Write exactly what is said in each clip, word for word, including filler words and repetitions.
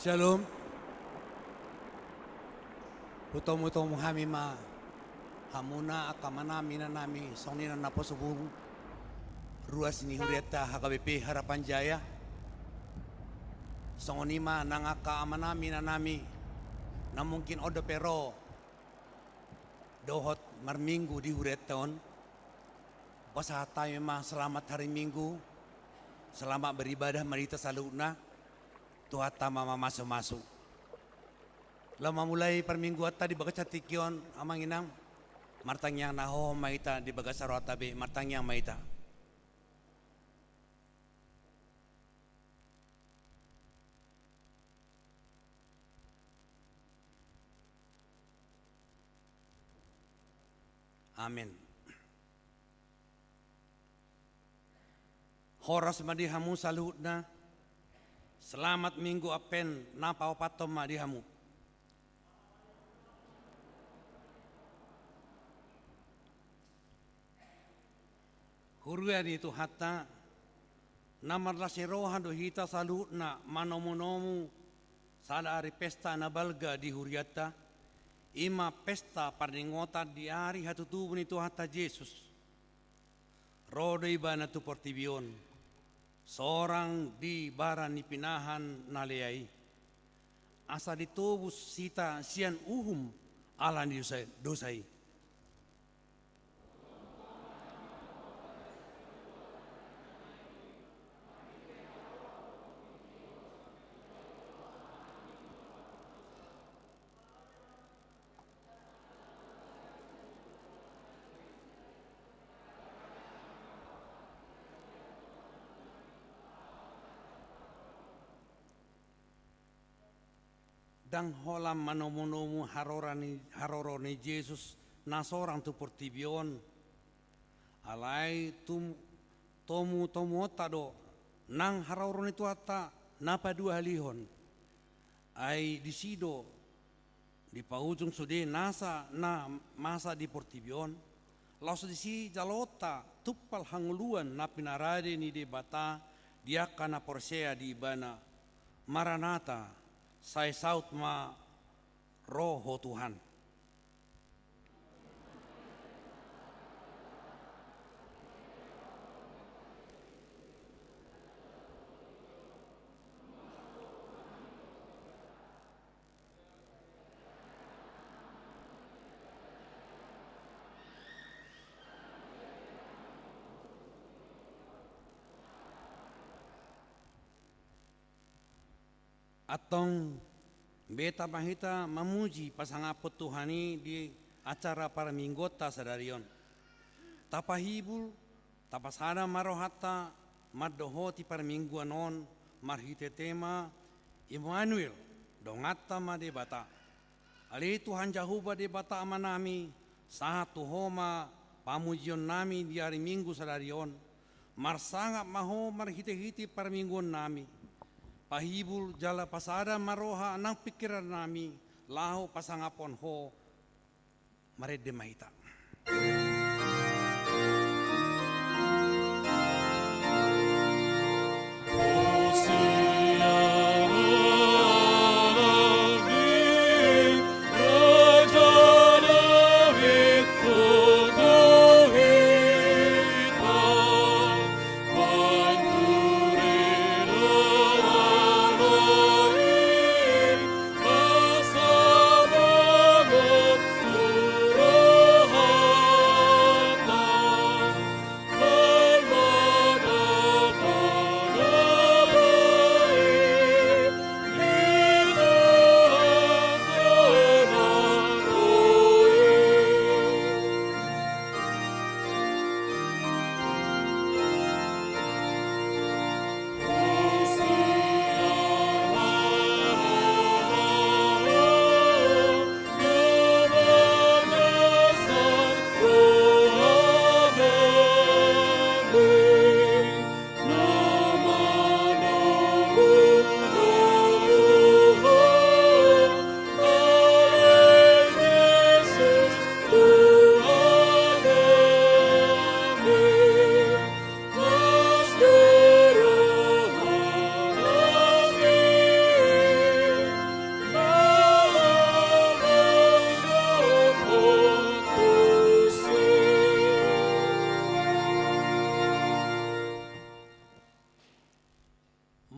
Syalom. Hutomu-tomu hami ma hamuna angka amanami, inanami, songon i nang naposobung ruas ni hurianta H K B P Harapan Jaya. Songon i ma nang angka amanami, inanami, na mungkin on dope ro dohot marminggu di hurianta on. Pasahat hami ma selamat hari Minggu, selamat beribadah ma di hita saluhutna. Tuhanta ma mamasu-masu. Laho mamulai parmingguanta di bagasan tingki on, amang inang, martangiang na hohom ma hita di bagasan rohanta be, martangiang ma hita. Amen. Horas ma di hamu saluhutna. Selamat Minggu Advent na paopathon ma di hamu. Huria ni Tuhanta, na marlas ni roha do hita saluhutna manomu-nomu sada ari pesta na balga di hurianta, i ma pesta parningotan di ari hatutubu ni Tuhanta Jesus. Ro do Ibana tu portibi on, sorang di bara ni pinahan na lea i, asa ditobus hita sian uhum ala ni dosa, dosa i. Ndang holan manomu-nomu haroro ni, haroro ni Jesus na sorang tu portibi on. Alai tum-, tomu-tomuonta do nang haroro ni Tuhanta na paduahalihon. Ai disi do dipaujung sude nasa na masa di portibi on, laos disi jaloonta tumpal hangoluan na pinarade ni Debata di angka na porsea di Ibana. Maranatha, sai saut ma ro Ho Tuhan. Antong, beta ma hita mamuji pasangaphon Tuhan i di acara parmingguonta sadari on. Tapahibul, tapasada ma rohanta mandohoti parmingguan on marhite tema Immanuel, donganta ma Debata. Ale Tuhan Jahowa Debata Amanami, sahat tu Ho ma pamujionnami di ari Minggu sadari on. Marsangap ma Ho marhite-hite parmingguonnami. Pahibul jala pasada ma roha nang pingkirannami laho pasangaphon Ho. Marende ma hita.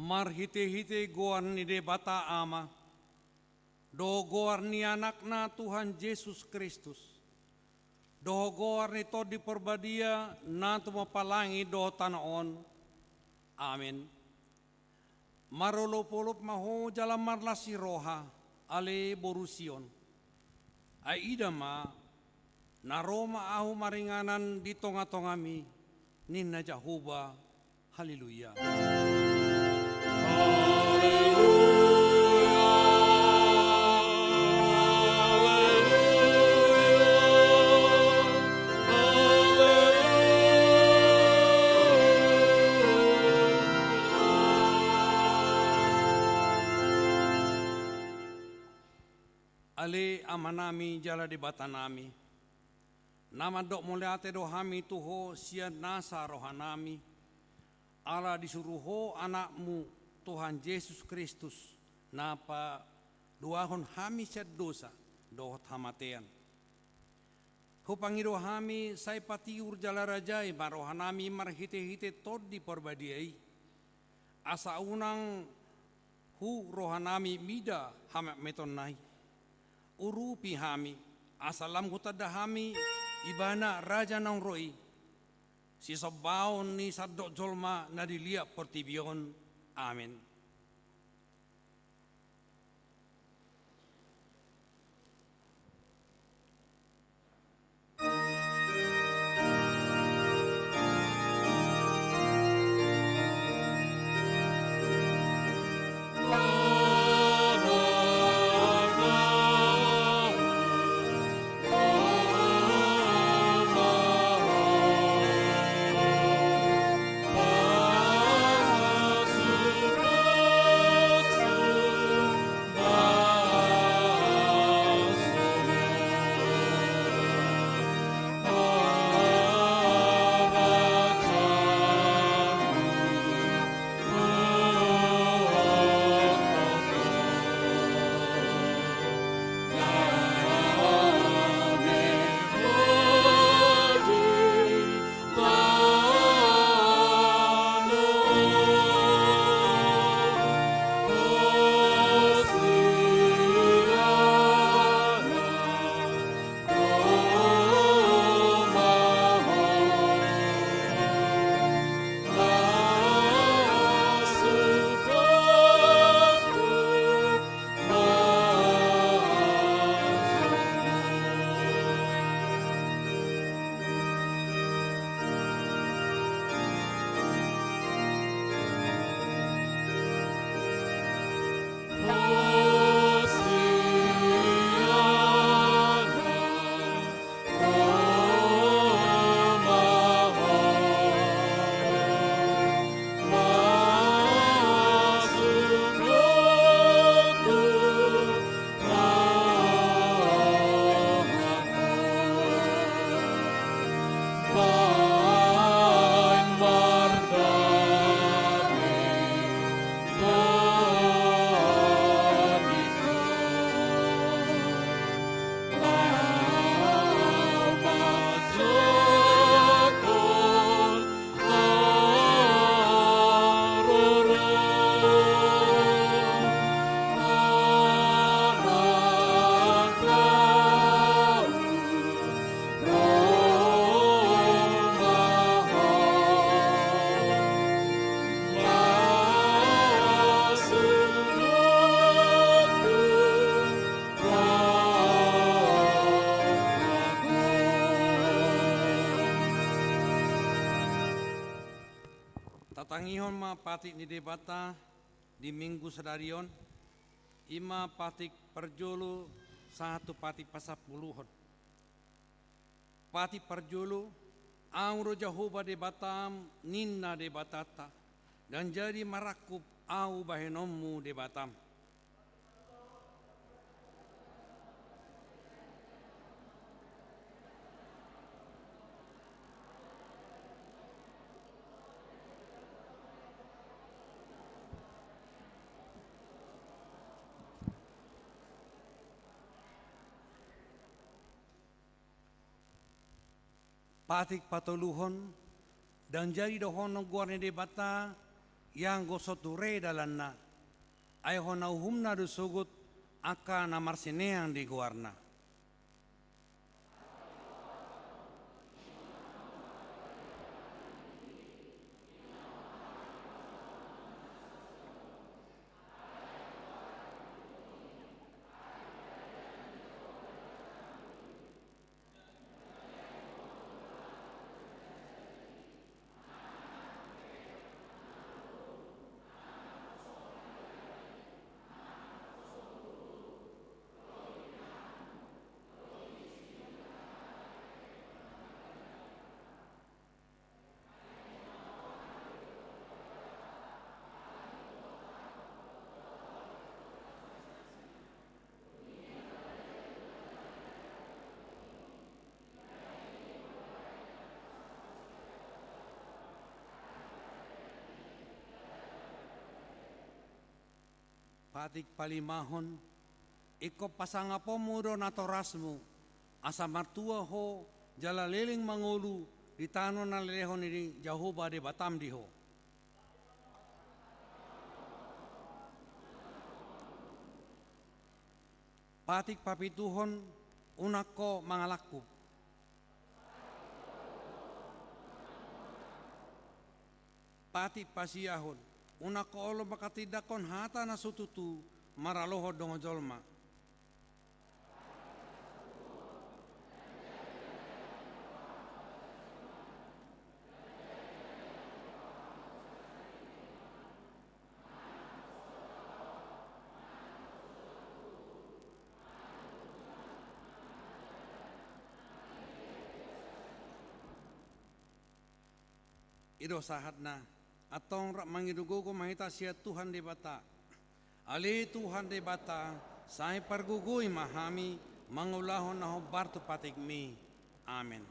Marhitehite goar ni Debata Ama, dohot goar ni Anakna Tuhan Jesus Kristus, dohot goar ni Tondi Parbadia na tumompa langit dohot tano on. Amen. Marolopolop ma ho jala marlas ni roha, ale boru Sion. Ai ida ma, na ro ma ahu maringanan di tongatongami, ninna Jahowa. Haleluya. Ale Amanami jala Debatanami, na mandok mauliate do hami tu Ho sian nasa rohanami, ala disuru Ho Anakmu, Tuhan Jesus Kristus, na paduahon hami sian dosa dohot hamatean. Hupangido hami, sai patiur jala rajai ma rohanami marhitehite Tondi Parbadia i, asa unang hu rohanami mida hametmetonna i. Urupi hami, asa lam hutanda hami Ibana Raja naung ro i, sisombaon ni sandok jolma na di liat portibi on. Amen. Tatangihon ma patik ni Debata di Minggu sadari on, i ma patik parjolo sahat tu patik pasampuluhon. Patik parjolo, Ahu do Jahowa Debatam, ninna Debatanta, ndang jadi marangkup Ahu bahenonmu Debatam. Patik patoluhon, ndang jadi dohonon goar ni Debata Ianggo so ture dalanna, ai hona uhumna do sogot angka na marsineang di goarna. Patik palimahon, ingkon pasangaponmu do natorasmu, asa martua ho jala leleng mangolu di tano na lelehon ni Jahowa Debatam di ho. Patik papituhon, unang ho mangalangkup. Patik pasiahon, unang ho olo manghatindanghon hata na so tutu maralohon dongan jolma. I do sahatna, antong rap mangido gogo ma hita sian Tuhan Debata. Ale Tuhan Debata, sai pargogoi ma hami mangulahon na hombar tu patikmi. Amen.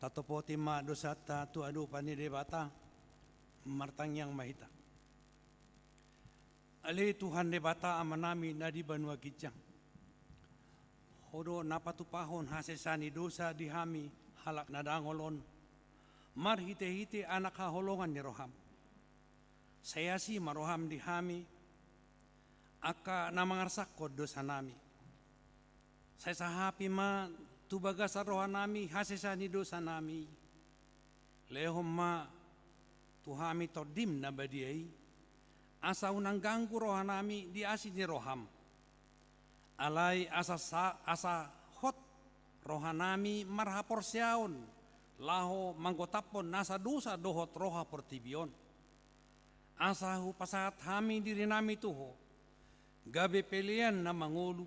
Tatopoti ma dosanta tu adopan ni Debata, martangiang ma hita. Ale Tuhan Debata Amanami na di banua ginjang, Ho do na patupahon hasesaan ni dosa di hami halak na dangol on, marhitehite Anak haholongan ni rohaM. Sai asi ma rohaM di hami, angka na mangarsakhon dosanami. Sai sahapi ma tu bagasan rohanami hasesaan ni dosanami. Lehon ma tu hami TondiM na badia i, asa unang ganggu rohanami di asi ni rohaM. Alai asa sa-, asa hot rohanami marhaporseaon laho manggotaphon nasa dosa dohot roha portibi on. Asa hupasahat hami dirinami tu Ho, gabe pelean na mangolu,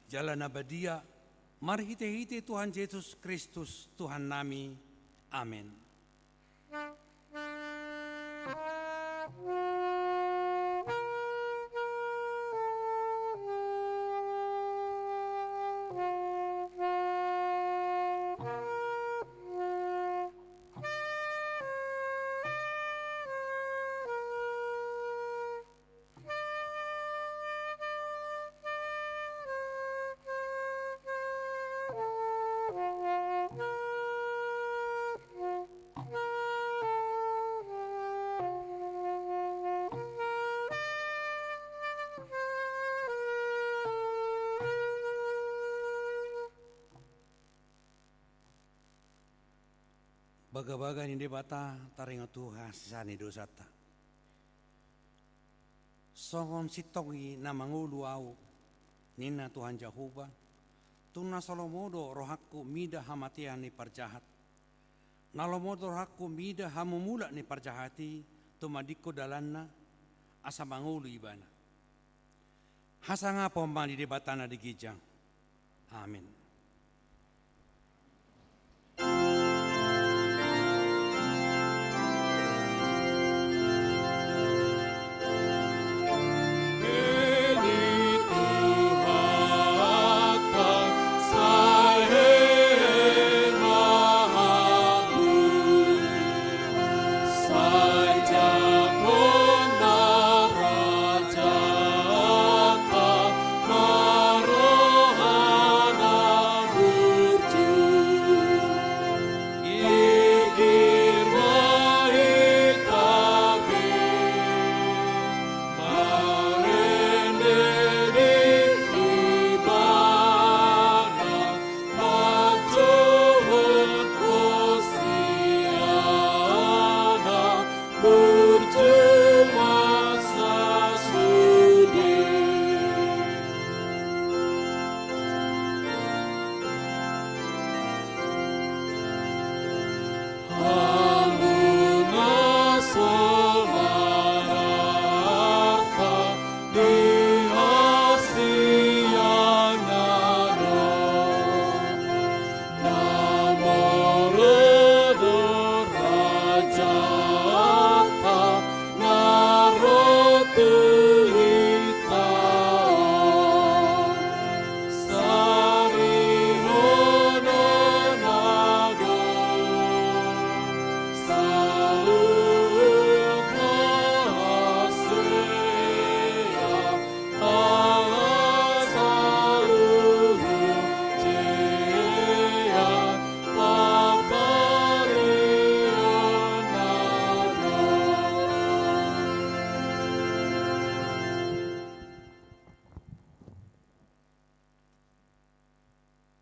jala na badia, Marhitehite Tuhan Jesus Kristus, Tuhannami. Amen. Bagabaga ni Debata taringot tu hasesaan ni dosanta. Songon sintong i na mangolu ahu, ninna Tuhan Jahowa, tung na so lomo do rohangku mida hamatean ni parjahat. Na lomo do rohangku mida hamumulak ni parjahat i, tumandingkon dalanna, asa mangolu ibana. Hasangapon ma di Debata na di ginjang. Amen.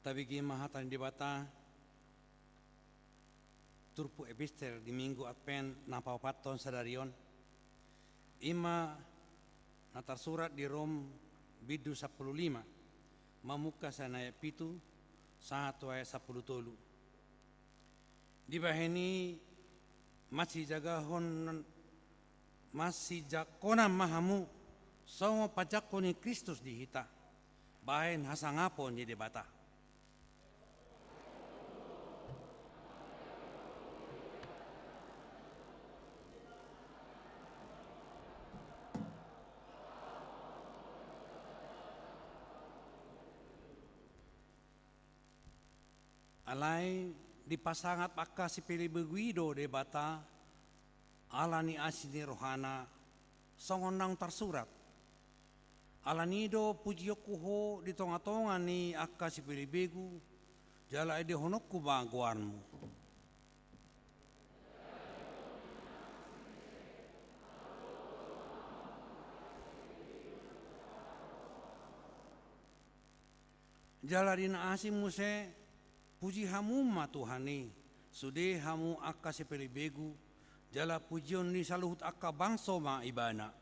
Tabege ma hata ni Debata, turpuk epistel di Minggu Advent na paopathon sadari on, i ma na tarsurat di Rom bindu sampulu lima, mamungka sian ayat pitu sahat tu ayat sampulu tolu. Dibahen i, masijagahon, masijangkonan ma hamu, songon pajangkon ni Kristus di hita, bahen hasangapon ni Debata. Alai dipasangap angka sipelebegu i do Debata, ala ni asi ni rohana, songon naung tarsurat: Ala ni i do pujionku ho di tongatonga ni angka sipelebegu, jala edehononku ma goarmu. Jala di na asing muse, puji hamu ma Tuhan i, sude hamu angka sipelebegu, jala pujion ni saluhut angka bangso ma Ibana.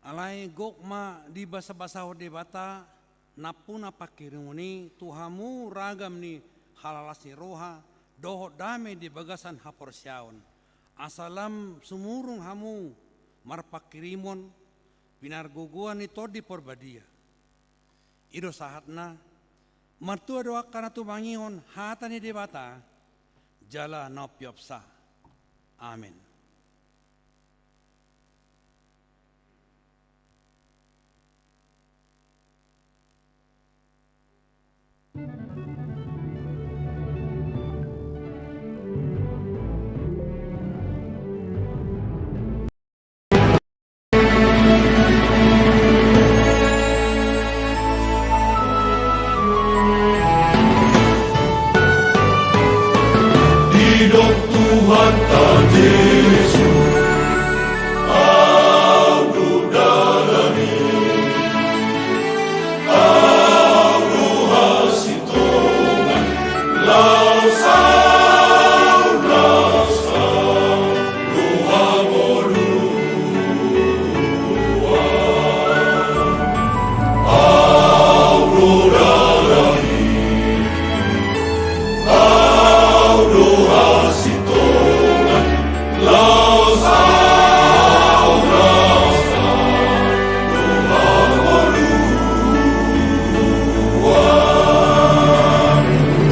Alai gok ma dibasabasahon Debata nampuna pangkirimon i tu hamu ragam ni halalas ni roha dohot dame di bagasan haporseaon, asa lam sumurung hamu marpangkirimon pinargogoan ni Tondi Parbadia. I do sahatna. Martua do angka na tumangihon hata ni Debata jala na umpeopsa. Amen. Didok Tuhanta Jesus, au do dalan i, au do hasintongan, laos au, laos au do hangoluan. Au do dalan i, au do hasintongan, laos au, laos au do hangoluan.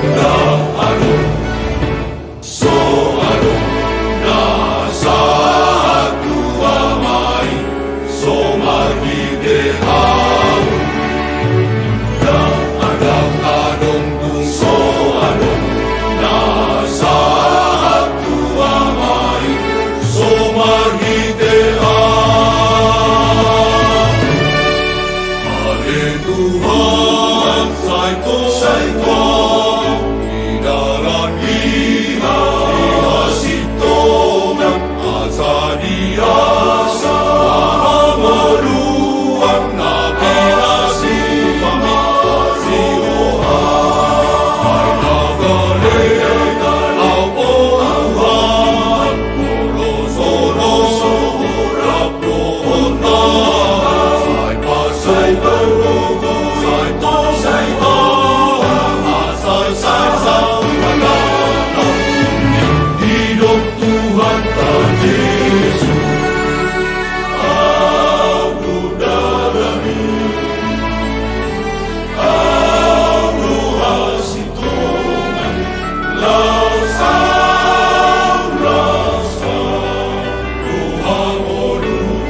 Ndang adong, so adong na sahat tu Ama i so marhite au. Ndang adong, adong tung so adong na sahat tu Ama i so marhite au. Ale Tuhan, sai tong, sai tong di dalan i hasintongan, asa di hangoluan na pinasi, pinasi roha. Ai na gale au, o Tuhan, molo so, molo so rap dohononta, sai pas, sai pas, sai tong, sai tong, sai, sai, sai, didok Tuhanta Jesus, au do dalan i, au do hasintongan, laos au, laos au do hangoluan.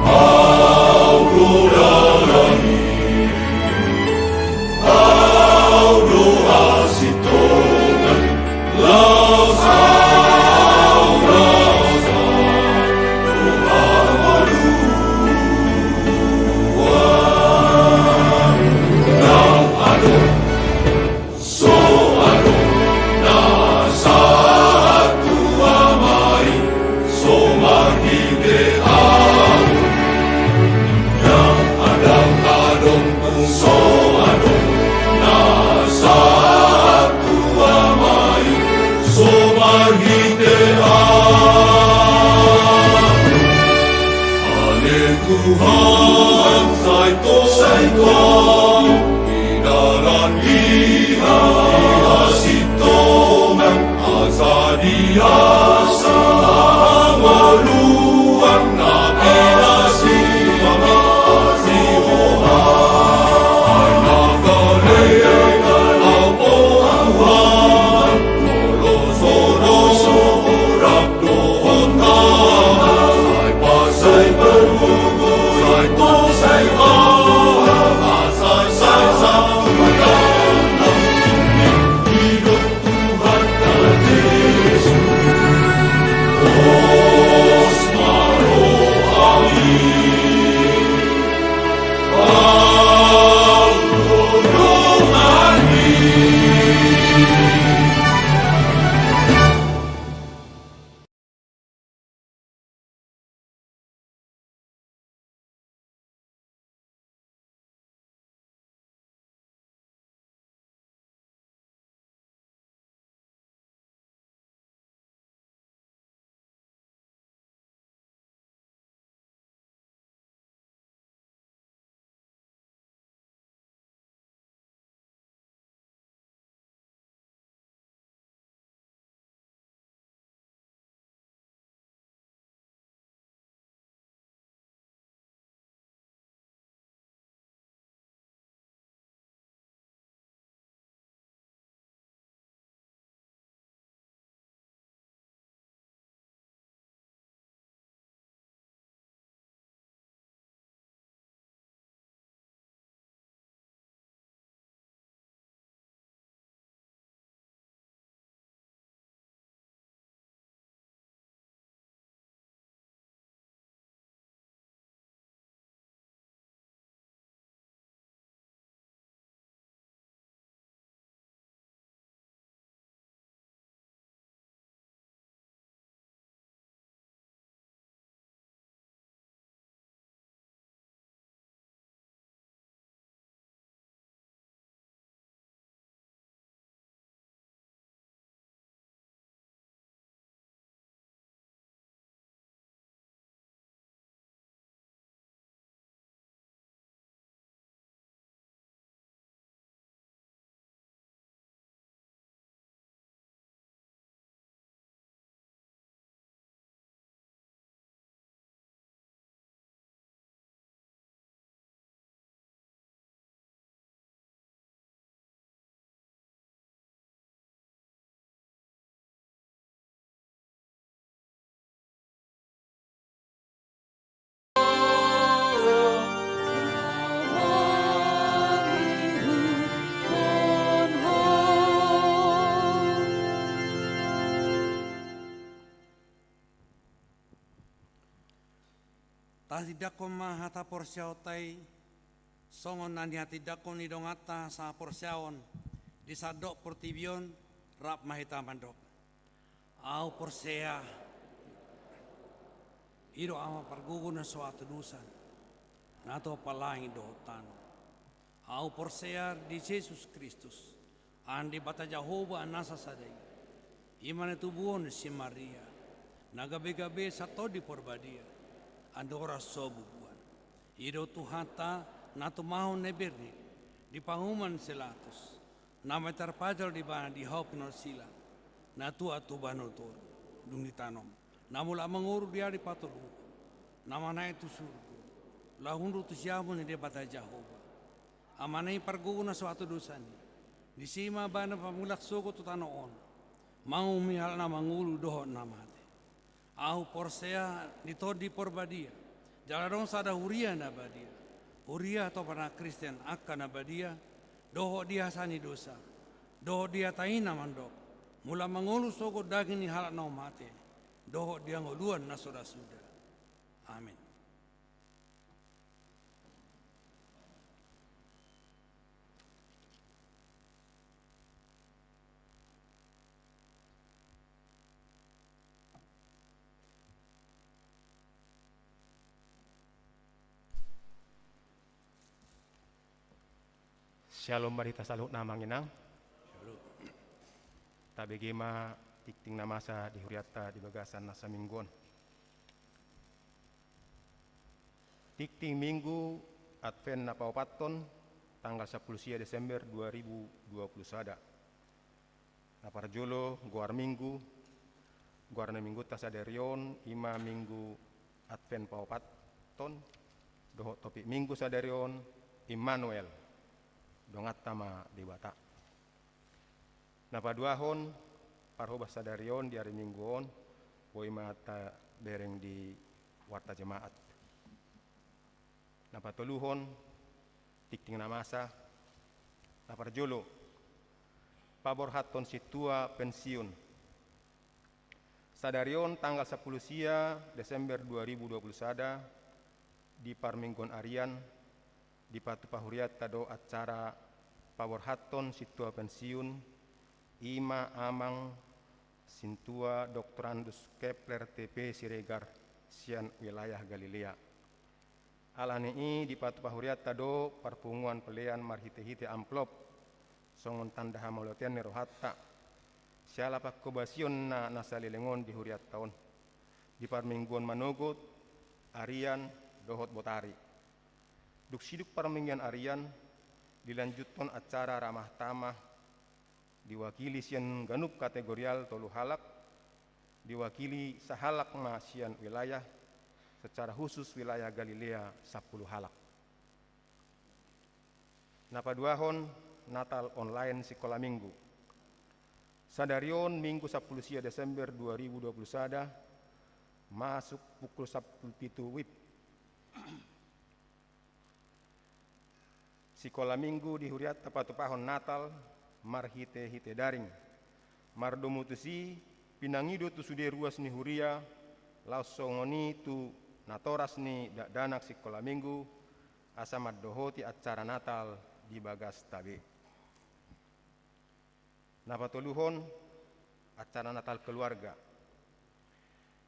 Au do dalan i, au do hasintongan, laos au, laos au do hangoluan. Ndang adong, so adong na sahat tu Ama i so marhite au. Ndang adong, adong tung so adong na sahat tu Ama i so marhite au. Ale Tuhan, sai tong, sai tong di dalan i hasintongan, asa di hangoluan na pinasi, pinasi roha. Ai na gale au, o Tuhan, molo so, molo so rap dohononta, sai pas, sai pas, sai tong, sai tong, sai, sai, sai, didok Tuhanta Jesus, Tatindangkon ma hata porseaonta i, songon na nihatindangkon ni donganta sahaporseaon di sandok portibi on. Rap ma hita mandok: Ahu porsea, i do Ama pargogo na so hatudosan, na tu palangit dohot tano. Ahu porsea di Jesus Kristus, anakni Debata Jahowa na sasada i, i ma na tubuhon ni si Maria, na gabe-gabe sian Tondi Porbadia, andorang so bubuan. I do Tuhanta, na tumahon na iberni di panguhuman si Pilatus, na mate tarpajal di ibana di hau pinarsilang, na tua tu banua toru, dung ditanom, na mulak mangolu di ari patoluhon, na manaek tu surgo, laho hundul tu siamun ni Debata Jahowa, Amana i pargogo na so hatudosan i. Disi ma ibana pamulak sogot tu tano on, manguhumi halak na mangolu dohot na mate. Ahu porsea di Tondi Porbadia, jala adong sada huria na badia, huria topa na Kristen angka na badia, dohot di hasa ni dosa, dohot di hata i na mandok: Mulak mangolu sogot daging ni halak na mate, dohot di hangoluan na so ra suda. Amen. Syalom ma di hita saluhutna, Amang Inang. Tabege ma tingting na masa di hurianta di bagasan na saminggu on. Tingting Minggu Advent na paopathon, tanggal sampulu sia Desember dua ribu dua puluh sada. Na parjolo, goar Minggu. Goar ni Minggunta sadari on i ma Minggu Advent paopathon, dohot topik Minggu sadari on, Immanuel, donganta ma Debata. Na paduahon, parhobas sadari on di ari Minggu on, boi ma tabereng di warta jemaat. Na patoluhon, tingting na masa. Na parjolo, paborhathon sintua pensiun. Sadari on tanggal sampulu sia Desember dua ribu dua puluh sada, di parmingguon arian, dipatupa hurianta do acara paborhathon sintua pensiun, i ma Amang Sintua Doktorandus Kepler T P Siregar, sian wilayah Galilea. Alani i dipatupa hurianta do parpunguan pelean marhite-hite amplop, songon tanda hamauliateon ni rohanta, siala panghobasion na, na saleleng on di hurianta on, di parmingguon manogot, arian, dohot botari. Dung sidung parmingguon arian, dilanjuthon acara ramah tamah, diwakili sian ganup kategorial tolu halak, diwakili sahalak ma sian wilayah, secara khusus wilayah Galilea sampulu halak. Na paduahon, Natal online sikola Minggu. Sadari on Minggu sampulu sia Desember dua ribu dua puluh sada, masuk pukul sampulu pitu WIB. Sikola Minggu di hurianta patupahon Natal marhite-hite daring. Mardomu tusi, pinangido tu sude ruas ni huria, laos songon i tu natoras ni dakdanak sikola Minggu, asa mandohoti acara Natal di bagasta be. Na patoluhon, acara Natal keluarga.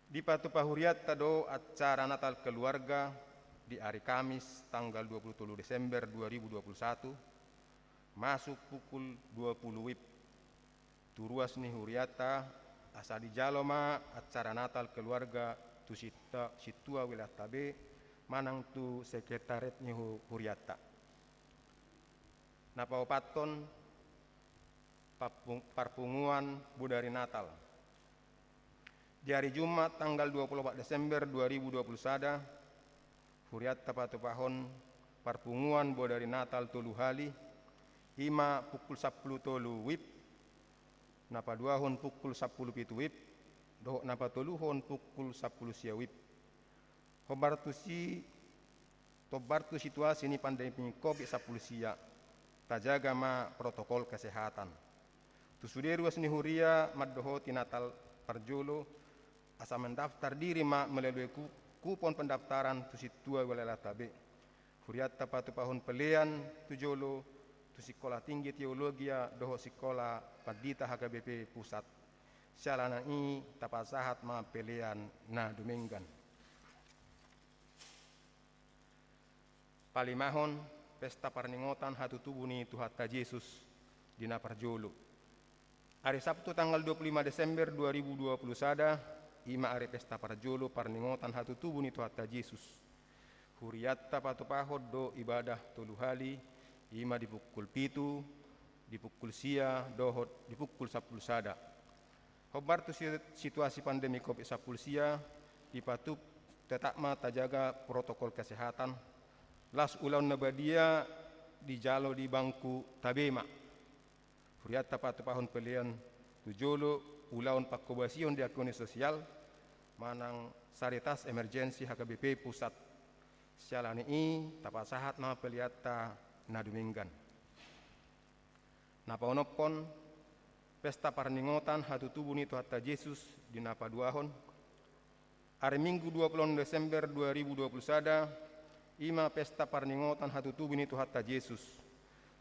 Dipatupa hurianta do acara Natal keluarga di ari Kamis tanggal dua puluh tolu Desember dua ribu dua puluh satu, masuk pukul dua puluh WIB. Tu ruas ni hurianta, asa dijalo ma acara Natal keluarga tu sinta-, sintua wilayanta be, manang tu sekretariat ni hu-, hurianta. Na paopathon, papung-, parpunguan bodari Natal. Di ari Jumat tanggal dua puluh opat Desember dua ribu dua puluh sada, hurianta patupahon parpunguan bodari Natal tolu hali, i ma pukul sampulu tolu WIB, na paduahon pukul sampulu pitu WIB, dohot na patoluhon pukul sampulu sia WIB. Hombar tusi, tombar tu situasi ni pandemi covid sampulu sia, tajaga ma protokol kesehatan. Tu sude ruas ni huria mandohoti Natal parjolo, asa mendaftar diri ma melalui ku-, kupon pendaftaran tu sintua wilayahta be. Hurianta patupahon pelean tu jolo tu Sikola Tinggi Teologia dohot Sikola Pandita H K B P Pusat. Siala ni i tapasahat ma pelean na dumenggan. Palimahon, pesta parningotan hatutubu ni Tuhanta Jesus di na parjolo. Ari Sabtu tanggal dua puluh lima Desember dua ribu dua puluh sada, i ma ari pesta parjolo parningotan hatutubu ni Tuhanta Jesus. Hurianta patupahon do ibadah tolu hali, i ma di pukul pitu, di pukul sia, dohot di pukul sampulu sada. Hombar tu si-, situasi pandemi covid sampulu sia, dipatup tetap ma tajaga protokol kesehatan, laos ulaon na badia dijalo di bangku tabe ma. Hurianta patupahon pelean tu jolo ulaon pangkobasion diakonia sosial manang Caritas Emergency H K B P Pusat. Siala ni i tapasahat ma peleanta na dumenggan. Na paonomhon, pesta parningotan hatutubu ni Tuhanta Jesus di na paduahon. Ari Minggu dua puluh onom Desember dua ribu dua puluh sada, i ma pesta parningotan hatutubu ni Tuhanta Jesus.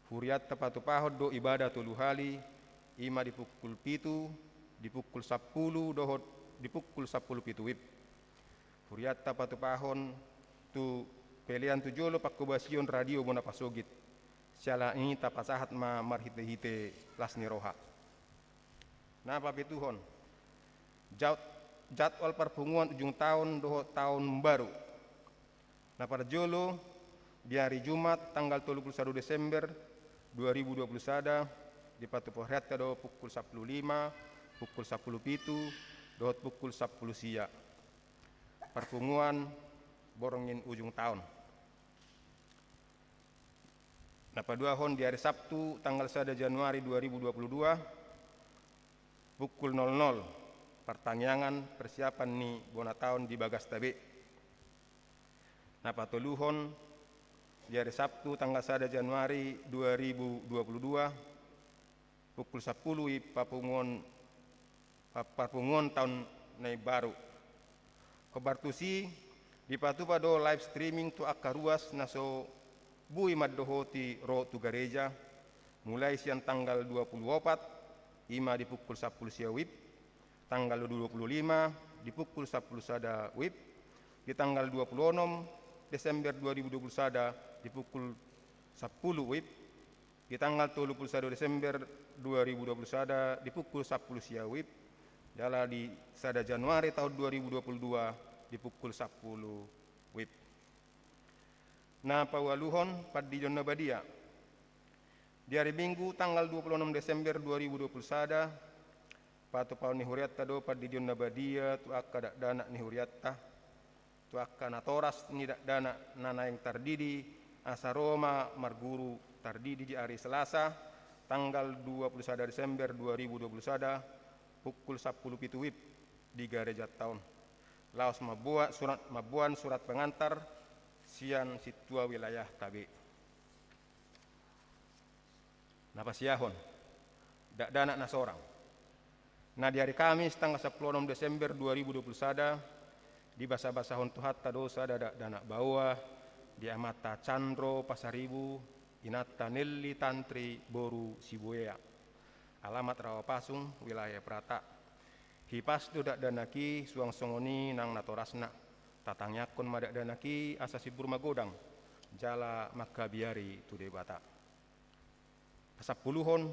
Hurianta patupahon do ibadah tolu hali, i ma di pukul pitu, di pukul sampulu, dohot di pukul sampulu pitu wib. Hurianta patupahon tu pelean tu jolo pangkobasion radio bona pasogit. Siala ni i tapasahat ma marhitehite las ni roha. Na papituhon, jad-, jadwal parpunguan ujung taon dohot taon baru. Na parjolo, di ari Jumat tanggal tolu puluh sada Desember dua ribu dua puluh sada, dipatupa hurianta do pukul sampulu lima, pukul sampulu pitu, dohot pukul sampulu sia. Parpunguan borngin ujung taon. Na paduahon, di ari Sabtu tanggal sada Januari dua ribu dua puluh dua, pukul nol nol, partangiangan persiapan ni bona taon di bagasta be. Na patoluhon, di ari Sabtu tanggal sada Januari dua ribu dua puluh dua, pukul sampulu i papunguan, pa-, parpunguan taon na imbaru. Hombar tusi, dipatupa do live streaming tu angka ruas na so boi mandohoti ro tu gareja, mulai sian tanggal dua puluh opat, i ma di pukul sampulu sia wib, tanggal dua puluh lima di pukul sampulu sada wib, di tanggal dua puluh onom Desember dua ribu dua puluh sada di pukul sampulu wib, di tanggal tolu puluh sada Desember dua ribu dua puluh sada di pukul sampulu sia wib, jala di sada Januari taon dua ribu dua puluh dua di pukul sampulu wib. Na paualuhon, pandidion na badia. Di ari Minggu tanggal dua puluh onom Desember dua ribu dua puluh sada, patupahon ni hurianta do pandidion na badia tu angka dakdanak ni hurianta, tu angka natoras ni dakdanak na naeng tardidi, asa ro ma marguru tardidi di ari Selasa tanggal dua puluh sada Desember dua ribu dua puluh sada, pukul sampulu pitu wib di garejanta on. Laos mamboan surat, mamboan surat pengantar sian sintua wilayahta be. Na pasiahon, dakdanak na sorang. Na di ari Kamis tanggal sampulu onom Desember dua ribu dua puluh sada, dibasabasahon Tuhanta do sada dakdanak baoa di amanta Candro Pasaribu, inanta Nelly Tantri boru Sibuea. Alamat Rawa Pasung, wilayah Prata. Hipas do dakdanak i, suang songon i nang natorasna. Tatangiangkon ma dakdanak i asa simbur magodang jala mangkabiari tu Debata. Pasampuluhon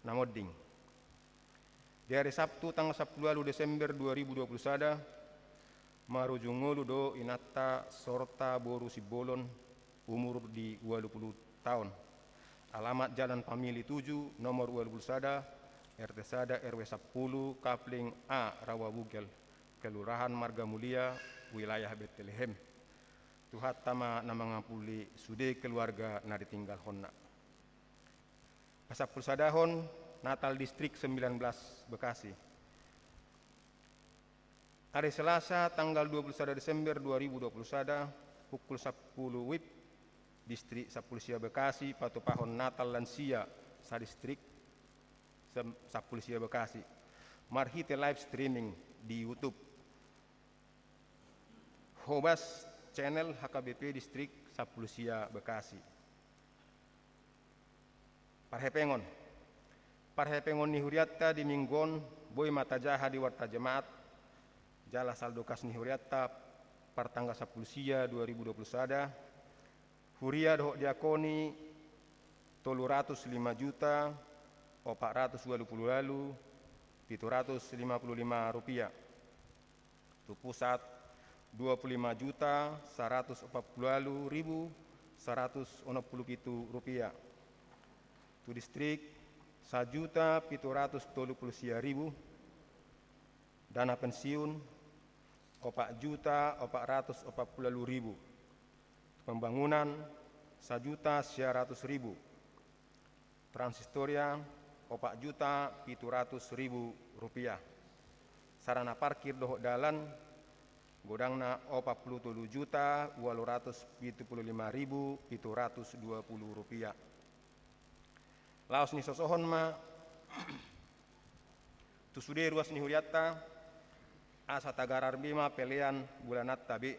na monding. Di ari Sabtu tanggal sampulu ualu Desember dua ribu dua puluh sada, marujung ngolu do inanta Sorta boru Simbolon, umur di ualu pulu taon. Alamat Jalan Pamili tujuh, nomor ualu pulu sada, R T sada, R W sampulu, Kapling A, Rawa Bugel, Kelurahan Marga Mulia, wilayah Betlehem. Tuhanta ma na mangapuli sude keluarga na ditinggalhonna. Pasampulu sadahon, Natal Distrik sembilan belas Bekasi. Ari Selasa tanggal dua puluh sada Desember dua ribu dua puluh sada, pukul sampulu wib, Distrik sampulu sia Bekasi patupahon Natal lansia sadistrik, sem-, sampulu sia Bekasi, marhite live streaming di YouTube. Hobas Channel H K B P Distrik Sampulu Sia Bekasi. Parhepengon. Parhepengon ni hurianta di minggu on boi ma tajaha di warta jemaat, jala saldo kas ni hurianta partanggal sampulu sia dua ribu dua puluh sada, huria dohot diakon i tolu ratus lima juta opat ratus ualu pulu ualu pitu ratus lima pulu lima rupiah. Tu pusat, dua pulu lima juta saratus opat pulu ualu ribu saratus onom pulu pitu rupiah. Tu distrik, sajuta pitu ratus tolu pulu sia ribu. Dana pensiun, opat juta opat ratus opat pulu ualu ribu. Pembangunan, sajuta sia ratus ribu. Transistor, opat juta pitu ratus ribu rupiah. Sarana parkir dohot dalan, godangna opat pulu tolu juta ualu ratus pitu pulu lima ribu pitu ratus dua pulu rupiah. Laos nisosohon ma tu sude ruas ni hurianta, asa tagarar be ma pelean bulananta be,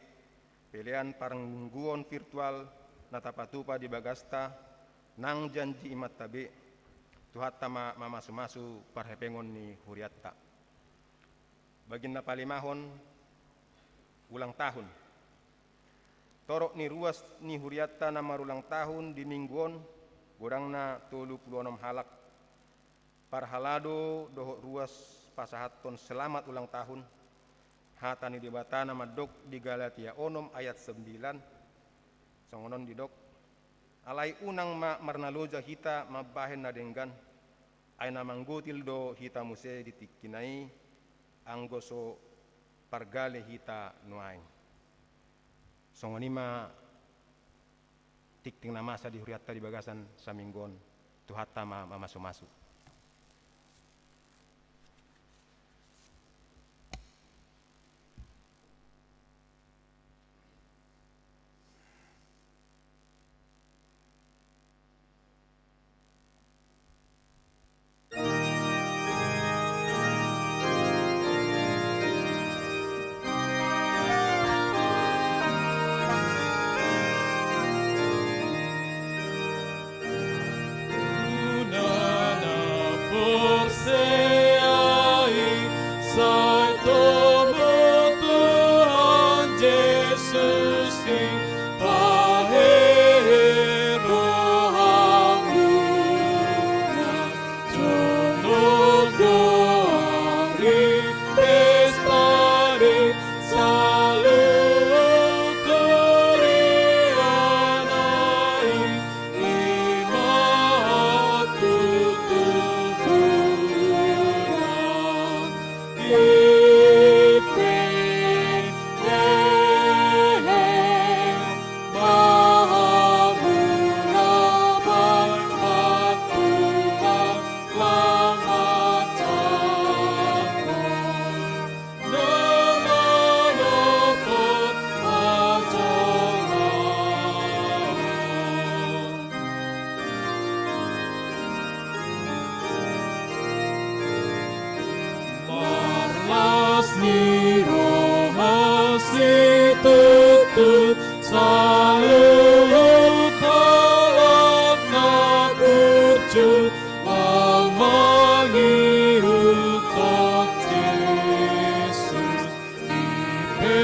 pelean parmingguon virtual na tapatupa di bagasta, nang janji imanta be. Tuhanta ma mamasumasu parhepengon ni hurianta. Bagian na palimahon, ulang tahun. Torop ni ruas ni hurianta na marulang tahun di minggu on, godangna tolu pulu onom halak. Parhalado dohot ruas pasahathon selamat ulang tahun, hata ni Debata na mandok di Galatia onom ayat sembilan, songon on didok: Alai unang ma marnaloja hita mambahen na denggan, ai na manggotil do hita muse di tingkina i, anggo so pargale hita nuaeng. Songon i ma tingting na masa di hurianta di bagasan saminggu on. Tuhanta ma mamasumasu. Marlas ni roha situtu saluhut halak na burju, lam mangihuthon Jesus. I pe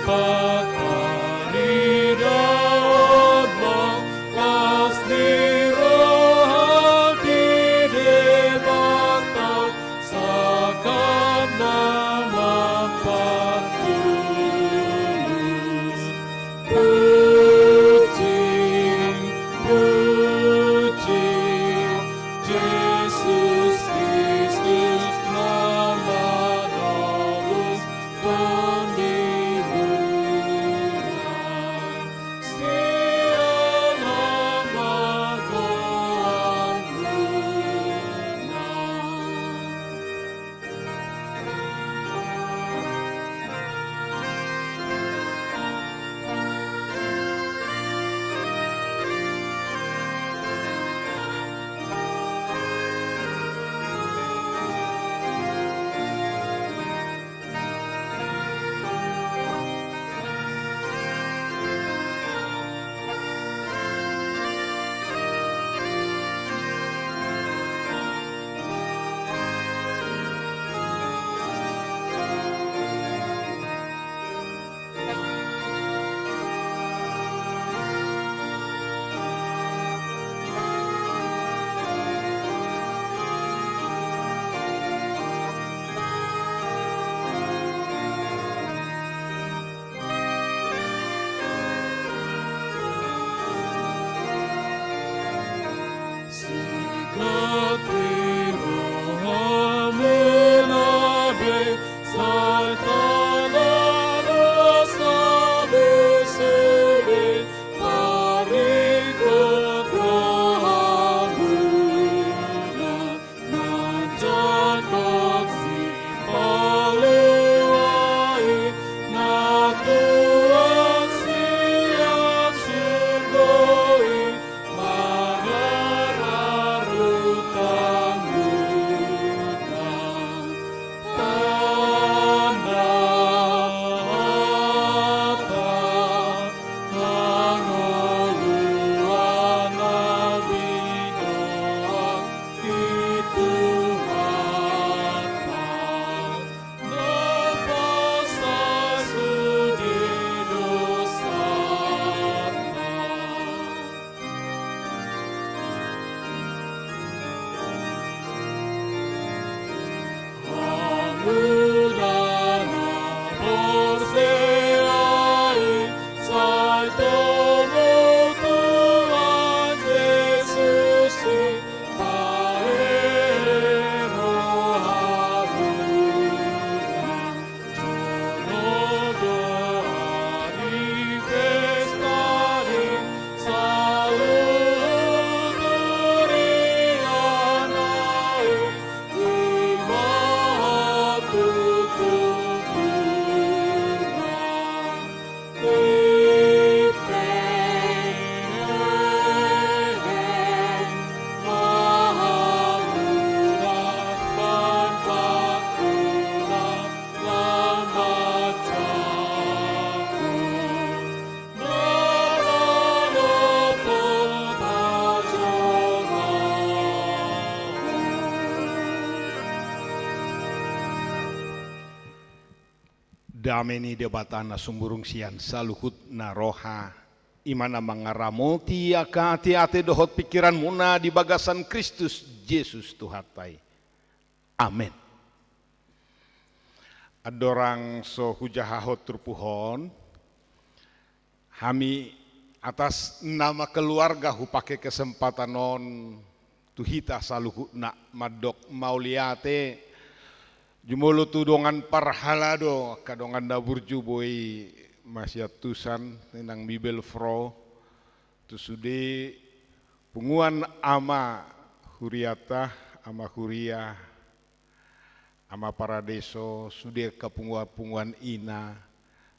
pataridaon ma las ni roha di Debata, sangkap na mampatulus. Dame ni Debata na sumurung sian saluhut na roha, i ma na mangaramoti angka ateate dohot pingkiranmuna di bagasan Kristus Jesus Tuhanta i. Amen. Andorang so hujahahon turpuk on, hami atas nama keluarga hupake kesempatan on tu hita saluhutna mandok mauliate jumolo tu dongan parhalado, angka dongan na burju boi masiantusan, nang Bibelvrouw, tu sude punguan ama hurianta, ama huria, ama paradeso, sude angka punguan-punguan ina,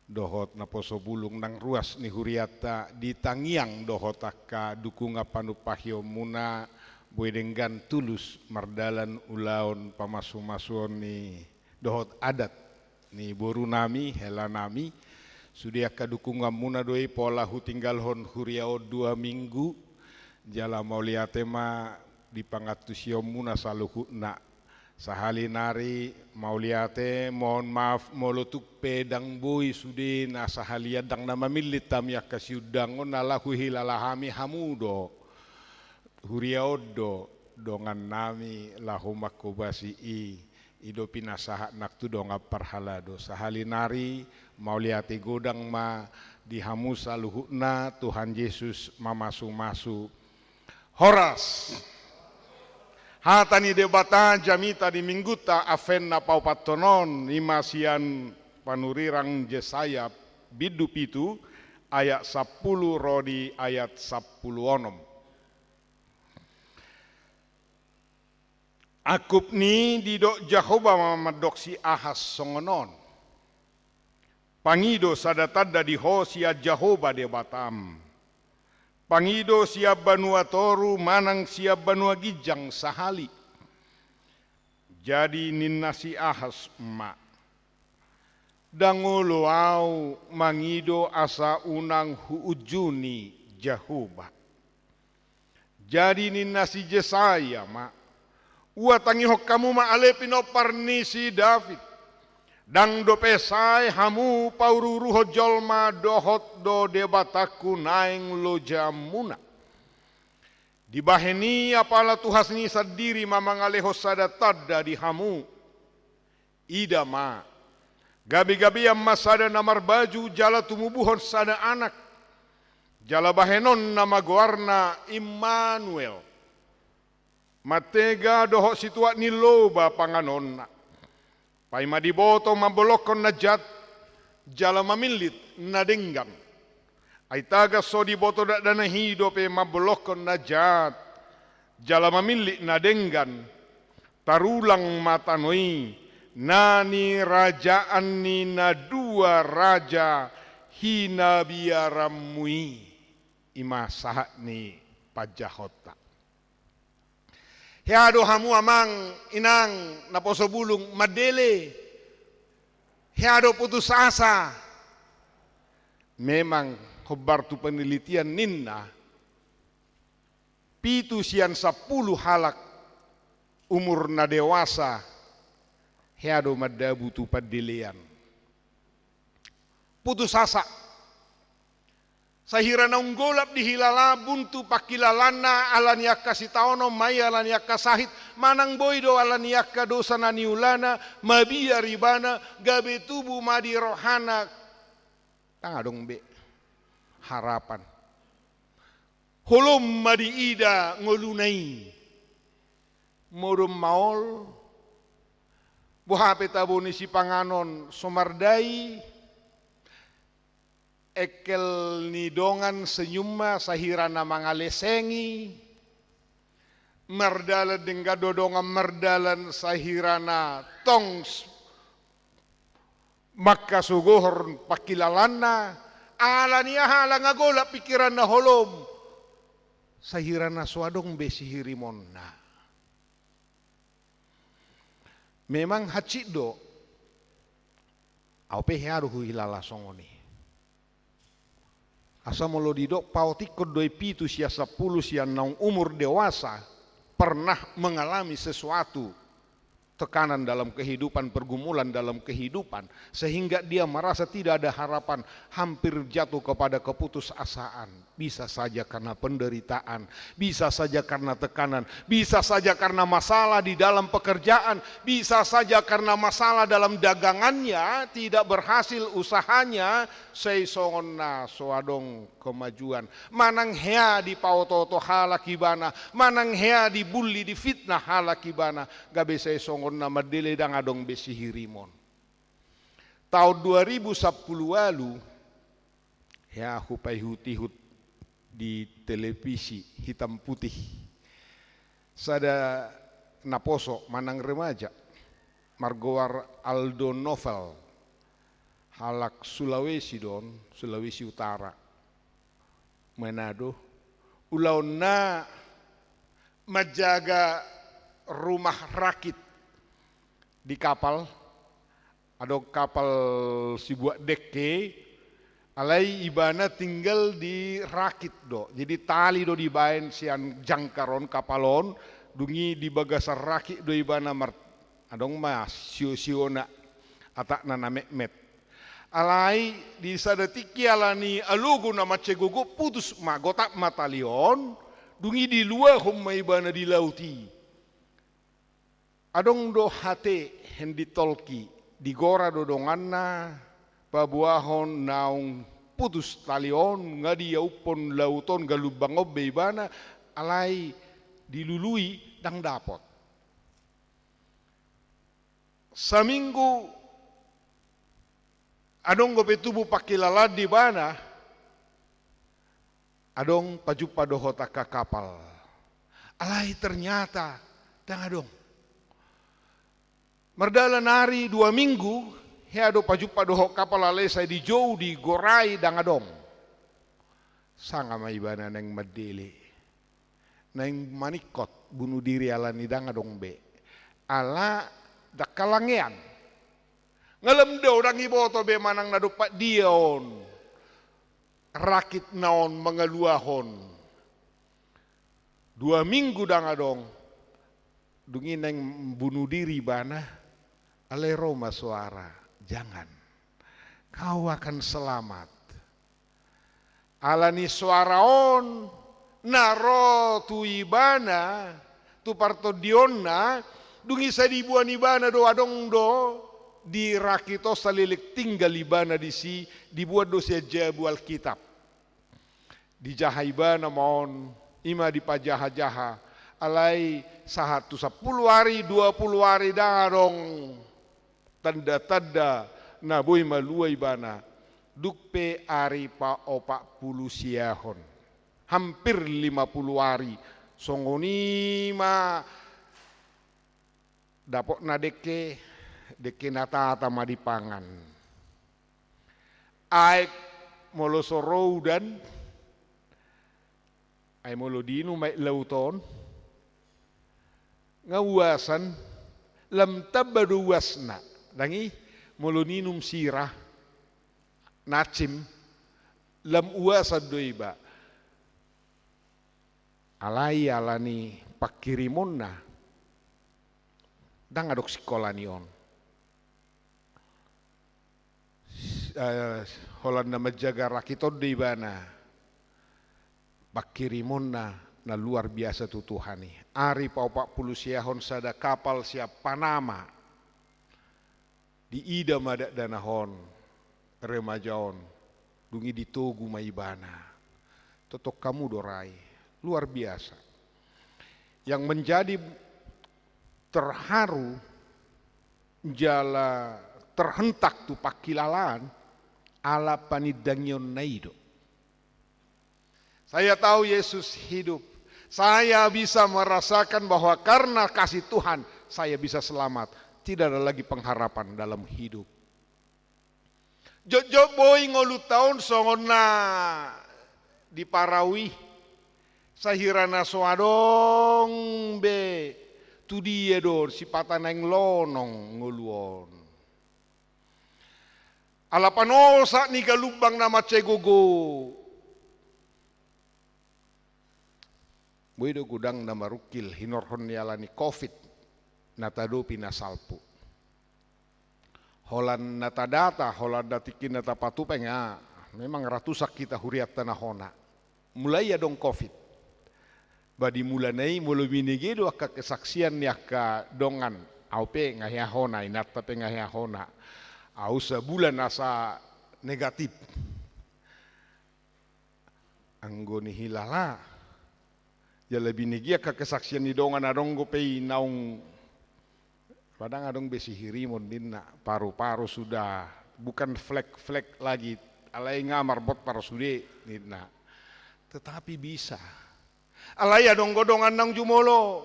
dohot naposo bulung nang ruas ni hurianta di tangiang dohot angka dukungan panumpahionmuna, boi denggan tulus mardalan ulaon pamasumasuon ni dohot adat ni borunami, helanami, sude angka dukunganmuna do i pola hutinggalhon huria on dua minggu, jala mauliate ma di pangantusionmuna saluhutna. Sahali nari mauliate, mohon maaf molo tung pe ndang boi sude na sahali an ndang na mamillit hami angka siundangon, ala huhilala hami hamu do, huria on do dongannami laho manghobasi i, i do pinasahat nang tu dongan parhalado. Sahali nari mauliate godang ma di hamu saluhutna, Tuhan Jesus mamasumasu. Horas. Hata ni Debata jamita di minggunta Advent na paopathon on, i ma sian panurirang Jesaya bindu pitu ayat sampulu ro di ayat sampulu onom. Angkup ni i didok Jahowa ma mandok si Ahas songon on: Pangido sada tanda di ho sian Jahowa Debatam. Pangido sian banua toru manang sian banua ginjang sahali. Jadi ninna si Ahas ma: Ndang olo ahu mangido asa unang huunjuni Jahowa. Jadi ninna si Jesaya ma: Ua tangihon hamu ma ale pinompar ni si David. Ndang dope sae hamu pauruuruhon jolma, dohot do Debatangku naeng lojaanmuna. Dibahen i apala Tuhan i sandiri ma mangalehon sada tanda di hamu. Ida ma, gabegabean ma sada na marbaju jala tumubuhon sada anak, jala bahenonna ma goarna Immanuel. Mantega dohot situak ni loba panganonna. Paima diboto mambolongkon na jat jala mamillit na denggan. Ai tagan so diboto dakdanak i dope mambolongkon na jat jala mamillit na denggan, tarulang ma tano i, na nirajaan ni na dua raja hinabiaranmu i. I ma sahat ni panjahonta. Hea do hamu amang inang naposo bulung mandele? Hea do putus asa? Memang hombar tu penelitian ninna, pitu sian sampulu halak umur na dewasa hea do mandabu tu pandelean. Putus asa. Sahira naung golap dihilala buntu pangkilalaanna ala ni angka sitaonon ma i, ala ni angka sahit, manang boi do ala ni angka dosa na niulana, mabiar ibana, gabe tubu ma di rohana. Ndang adong be harapan. Holom ma diida ngoluna i. Modom maol, boha pe tabo ni sipanganon so mardai, engkel ni dongan senyum ma sahira na mangalesengi, mardalan denggan do dongan mardalan sahira na tong s-, mangkasogohon pangkilalaanna, ala ni aha, ala nga golap pingkiranna holom, sahira na so adong be sihirimonna. Memang hansit do. Au pe hea do huhilala songon i. Asa molo didok paotikkon do i pitu sian sampulu sian naung umur dewasa pernah mengalami sesuatu. tekanan dalam kehidupan, pergumulan dalam kehidupan, sehingga dia merasa tidak ada harapan, hampir jatuh kepada keputusasaan. Bisa saja karena penderitaan, bisa saja karena tekanan, bisa saja karena masalah di dalam pekerjaan, bisa saja karena masalah dalam dagangannya, tidak berhasil usahanya, sai songon na so adong kemajuan. Manang hea dipaotooto halak ibana, manang hea dibully, difitnah halak ibana, gabe sai songon na mandele, ndang adong be sihirimon. Taon dua ribu sampulu ualu, hea hupaihut-ihut di televisi hitam putih. Sada naposo manang remaja, margoar Aldo Novel, halak Sulawesi do on, Sulawesi Utara, Manado. Ulaonna manjaga rumah rakit di kapal, adong kapal sibuat dengke, alai ibana tinggal di rakit do. Jadi tali do dibaen sian jangkar on kapal on, dung i di bagasan rakit do ibana mar-, adong ma sio-siona, atakna na metmet. Alai di sada tingki ala ni alogo na mansai gogo, putus ma, gotap ma tali on, dung i diluahon ma ibana di laut i. Adong do hate, hendi tolki, digora do donganna paboahon naung putus tali on, nga diauphon laut on, galumbang on be ibana, alai dilului ndang dapot. Saminggu adong dope tubu pangkilalaan di ibana, adong pajumpa dohot angka kapal. Alai ternyata ndang adong. Mardalan ari dua minggu, hea do pajumpa dohot kapal, alai sai dijou, digorai, ndang adong. Sanga ma ibana naeng mandele, naeng maningkot bunuh diri ala ni ndang adong be. Ala ndang halangean. Nga lam do, ndang iboto be manang na dompak dia on rakitna on mangaluahon. Dua minggu ndang adong. Dung i naeng bunuh diri ibana, alai ro ma soara, "Jangan. Kau akan selamat." Ala ni soara on na ro tu ibana, tu partondionna, dung i sai diboan ibana do, adong do di rakit on saleleng tinggal ibana disi, diboan do sian jabu Alkitab. Dijaha ibana ma on, i ma dipajaha-jaha, alai sahat tu sampulu ari, dua pulu ari ndang adong tanda-tanda na boi malua ibana, dung pe ari paopat pulu siahon, hampir lima pulu ari, songon i ma dapotna dengke, dengke na tata ma dipangan. Aek molo so ro udan, ai molo diinum aek laut on, nga uasan, lam tamba do uasna. Ndang i, molo niinum sira, nacim, lam uasan do iba. Alai ala ni pangkirimonna, ndang adong sikola ni on. Eh, holan na manjaga rakit on do ibana. Pangkirimonna na luar biasa tu Tuhan i. Ari paopat pulu siahon sada kapal sian Panama. Diida ma dakdanak on, remaja on, dung i ditogu ma ibana. Tongtong hamu do ra i, luar biasa. Yang menjadi terharu jala terhentak tu pangkilalaan ala panindangionna i do. Saya tahu Yesus hidup. Saya bisa merasakan bahwa karena kasih Tuhan, saya bisa selamat. Tidak ada lagi pengharapan dalam hidup. Jotjot boi ngolunta on songon na di parau i. Sahira na so adong be, tu dia do on sipata naeng lonong ngolu on. Ala panosak ni galumbang na mansai gogo. Boi do godang na marungkil hinorhon ni ala ni covid. na taadopi na salpu. Holan na tadata, holan na tingki na tapatupa nga, memang ratusan hita hurianta na hona. Mulai adong covid. Ba di mulana i molo binege do angka kesaksian ni angka dongan. Au pe nga hea hona, inanta pe nga hea hona. Au sabulan asa negatif. Anggo nihilala. Jala binege angka kesaksian ni dongan, adong dope i naung, padahal adong be sihirimon ninna, paru-paru sudah bukan flek-flek lagi, alai nga marbot paru sude ninna. Tetapi bisa. Alai adong do dongan naung jumolo.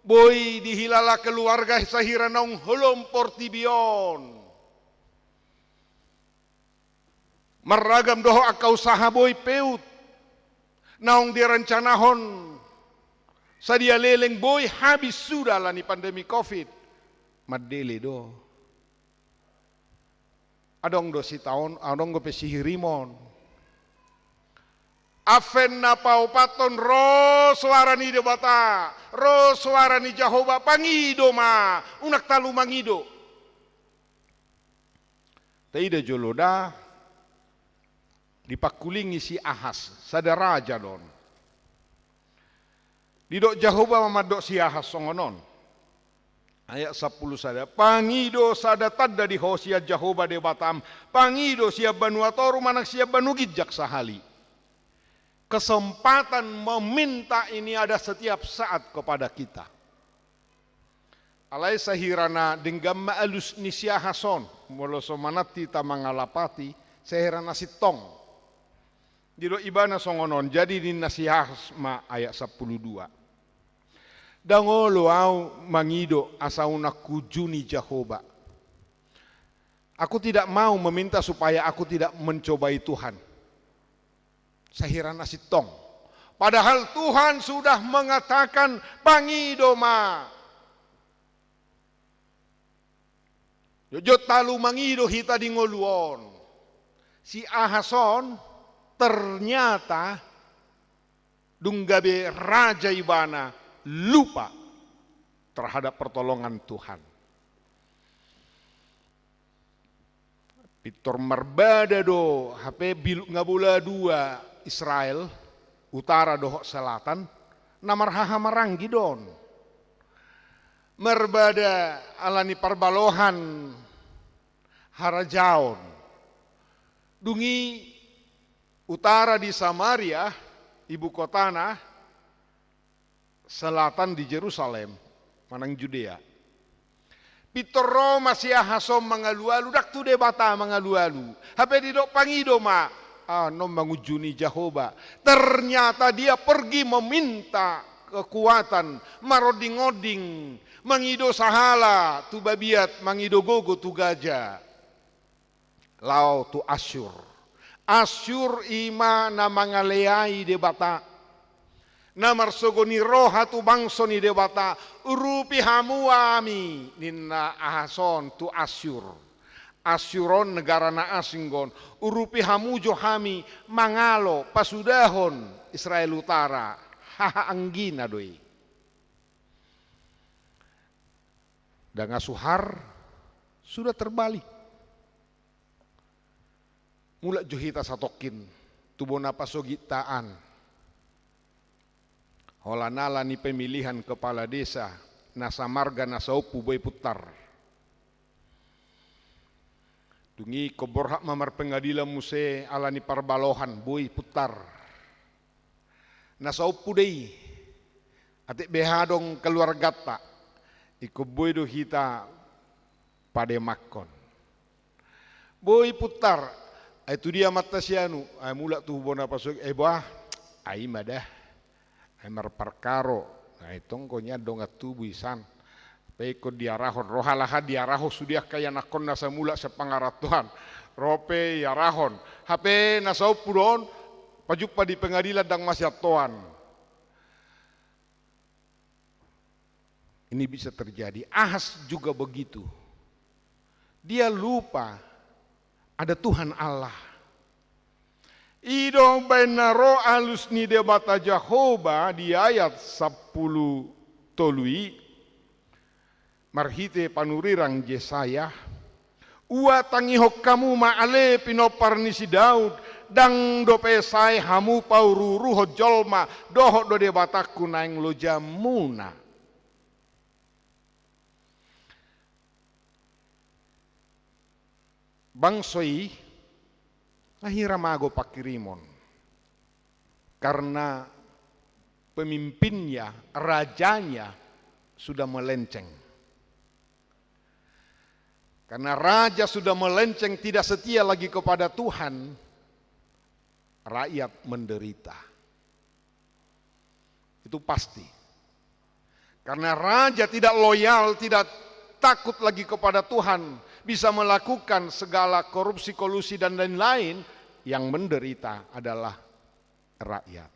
Boi dihilala keluarga sahira naung holom portibi on. Marragam dohot angka usaha boi peut. Naung direncanahon sadia leleng boi habis suda ala ni pandemi covid. Mandele do. Adong do sitaon, adong dope sihirimon. Advent na paopathon ro soara ni Debata, ro soara ni Jahowa, pangido ma, unang talu mangido. Taida jolo da, dipangkulingi si Ahas, sada raja do on. Didok Jahowa ma mandok si Ahas songon on. Ayat sampulu sada, pangido sada tanda di ho sian Jahowa Debatam, pangido sian banua toru manang sian banua ginjang sahali. Kesempatan meminta ini ada setiap saat kepada kita. Alai sahira na denggan ma alus ni si Ahas on, molo so manat hita mangalapati, sahira na sintong. Didok ibana songon on, jadi ninna si Ahas ma, ayat sampulu dua. Ndang olo au mangido asa unang huunjuni Jahowa. Aku tidak mau meminta supaya aku tidak mencobai Tuhan. Sahira na sintong. Padahal Tuhan sudah mengatakan, pangido ma. Jotjot talu mangido hita di ngolu on. Si Ahas on ternyata dung gabe raja ibana lupa terhadap pertolongan Tuhan. Pintor marbada do, hape biluk nga bola dua Israel, utara dohot selatan, na marhahamaranggi do on. Marbada ala ni parbalohan harajaon. Dung i utara di Samaria, ibu kotana, selatan di Jerusalem, manang Judea. Pintor ro ma si Ahas on mangalualu, ndang tu Debata mangalualu. Hape didok pangido ma, ah, annon mangunjuni Jahowa. Ternyata dia pergi meminta kekuatan, marondingonding, mangido sahala tu babiat, mangido gogo tu gaja. Laho tu Asyur. Asyur i ma na mangaleai Debata. Na marsogo ni roha tu bangso ni Debata, urupi hamu hami, ninna Ahas on tu Asyur. Asyur on negara na asing do on, urupi hamu jo hami mangalo, pasudahon Israel utara, hahaanggina do i. Dang asuhar, sudah terbalik. Mulak jo hita satongkin tu bona pasogitta an. Holan ala ni pemilihan kepala desa, na samarga na saompu boi puntar. Dung i ingkon borhat ma marpengadilan muse ala ni parbalohan, boi puntar. Na saompu do i, atik beha adong keluargatta, ingkon boi do hita pademanghon. Boi puntar, ai tu dia amanta si anu, ai mulak tu bona pasogi, ai bah, ai ma da. Ai marparkaro, ai tong do nian dongan tubu i san. Pe ingkon diarahon, ro halahan diarahon sude angka ianakhonna asa mulak sian pangarantoan. Ro pe iarahon. Hape na saompu do on, pajumpa di pengadilan dang masiantoan. Ini bisa terjadi. Ahas juga begitu. Dia lupa ada Tuhan Allah. I do umbaen na ro alus ni Debata Jahowa di ayat sampulu tolu i. marhite panurirang Jesaya, ua tangihon hamu ma ale pinompar ni si Daud, ndang dope sae hamu pauruuruhon jolma, dohot do Debatangku naeng lojamuna. Bangso i, na hira mago pangkirimon. Karena pemimpinnya, rajanya sudah melenceng. Karena raja sudah melenceng, tidak setia lagi kepada Tuhan, rakyat menderita. Itu pasti. Karena raja tidak loyal, tidak takut lagi kepada Tuhan, bisa melakukan segala korupsi, kolusi, dan lain-lain, yang menderita adalah rakyat.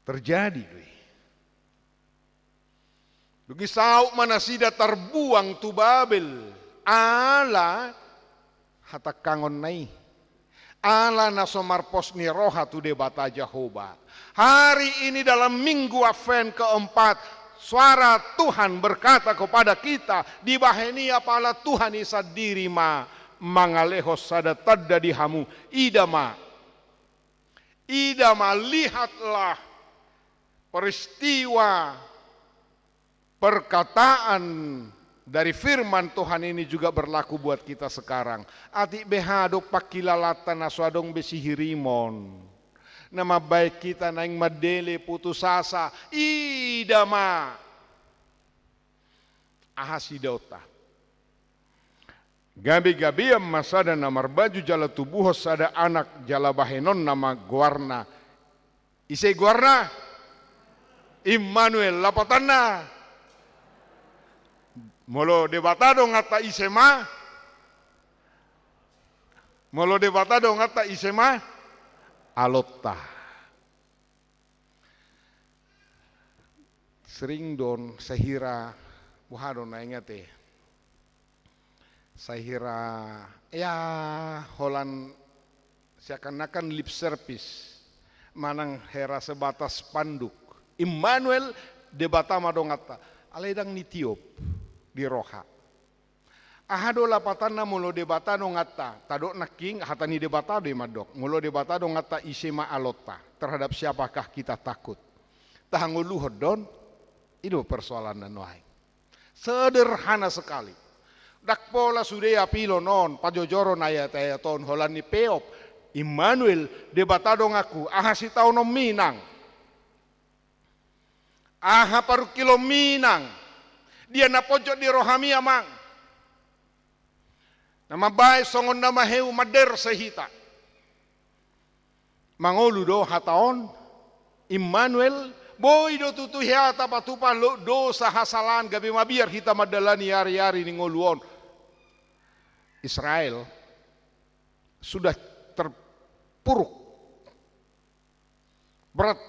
Terjadi do i. Dung i saut ma nasida tarbuang tu Babel, ala hatangkangonna i, ala na so marpos ni roha tu Debata Jahowa. Hari ini dalam minggu Advent keempat, suara Tuhan berkata kepada kita, dibahen i apala Tuhan i sandiri ma mangalehon sada tanda di hamu, ida ma. Ida ma, lihatlah, peristiwa, perkataan dari firman Tuhan ini juga berlaku buat kita sekarang. Atik beha do pangkilalaanta na so adong be sihirimon, na mambahen hita naeng mandele, putus asa, ida ma. Aha sidaonta? Gabe-gabean ma sada na marbaju jala tubuhon sada anak jala bahenonna ma goarna. Ise goarna? Immanuel. Lapatanna? Molo Debata donganta, ise ma? Molo Debata donganta, ise ma? Alonta. Sering do on, sahira, boha do na ingat e. Sahira, ya, holan seakan-akan lip service, manang hera sebatas spanduk. Immanuel, Debata ma donganta. Alai ndang nitiop di roha. Aha do lapatanna molo Debata donganta? Tadok nangkin, hata ni Debata do i mandok. Molo Debata donganta, ise ma alonta? Terhadap siapakah kita takut? Tahangoluhon do on? I do persoalanna nuaeng. Sederhana sekali. Ndang pola sude apilon on, pajojoron ayat-ayat on, holan ni peop. Immanuel, Debata donganku, aha sitaononmi, Inang? Aha parungkilonmi, Inang? Dia na ponjot di rohami, Amang? Na mambahen songon na maheu manderse hita. Mangolu do hata on, Immanuel, boi do tutu hea tapatupa lo-, dosa, hasalaan, gabe mabiar hita mandalani ari-ari ni ngolu on. Israel sudah terpuruk. Berat,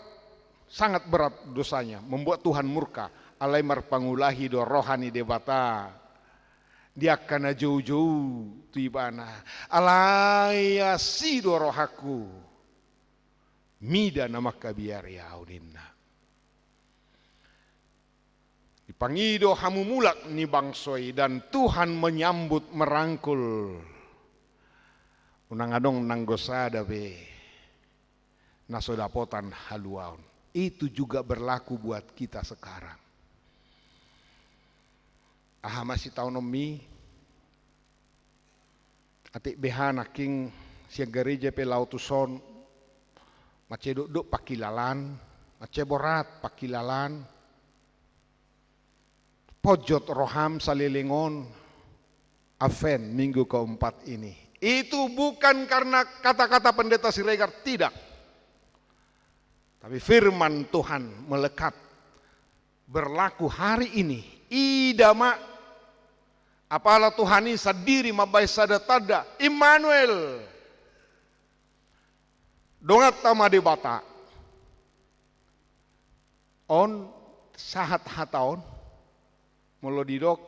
sangat berat dosanya, membuat Tuhan murka. Alai marpangulahi do roha ni Debata di angka na joujou tu Ibana. Alai asi do rohangku mida na mangkabiari ahu, ninna. Dipangido hamumulak ni bangso i, dan Tuhan menyambut, merangkul. Unang adong nanggo sada be na so dapotan haluaon. Itu juga berlaku buat kita sekarang. Aha ma sitaononmi? Atik beha nangkin sian gareja pe laho tuson, mansai dokdok pangkilalaan, mansai borat pangkilalaan. Ponjot roham saleleng on, Advent minggu keempat ini. Itu bukan karena kata-kata Pendeta Siregar, tidak. Tapi firman Tuhan melekat, berlaku hari ini. Ida ma, apala Tuhan i sandiri mambahen sada tanda, Immanuel. Donganta ma Debata. On sahat hata on. Molo didok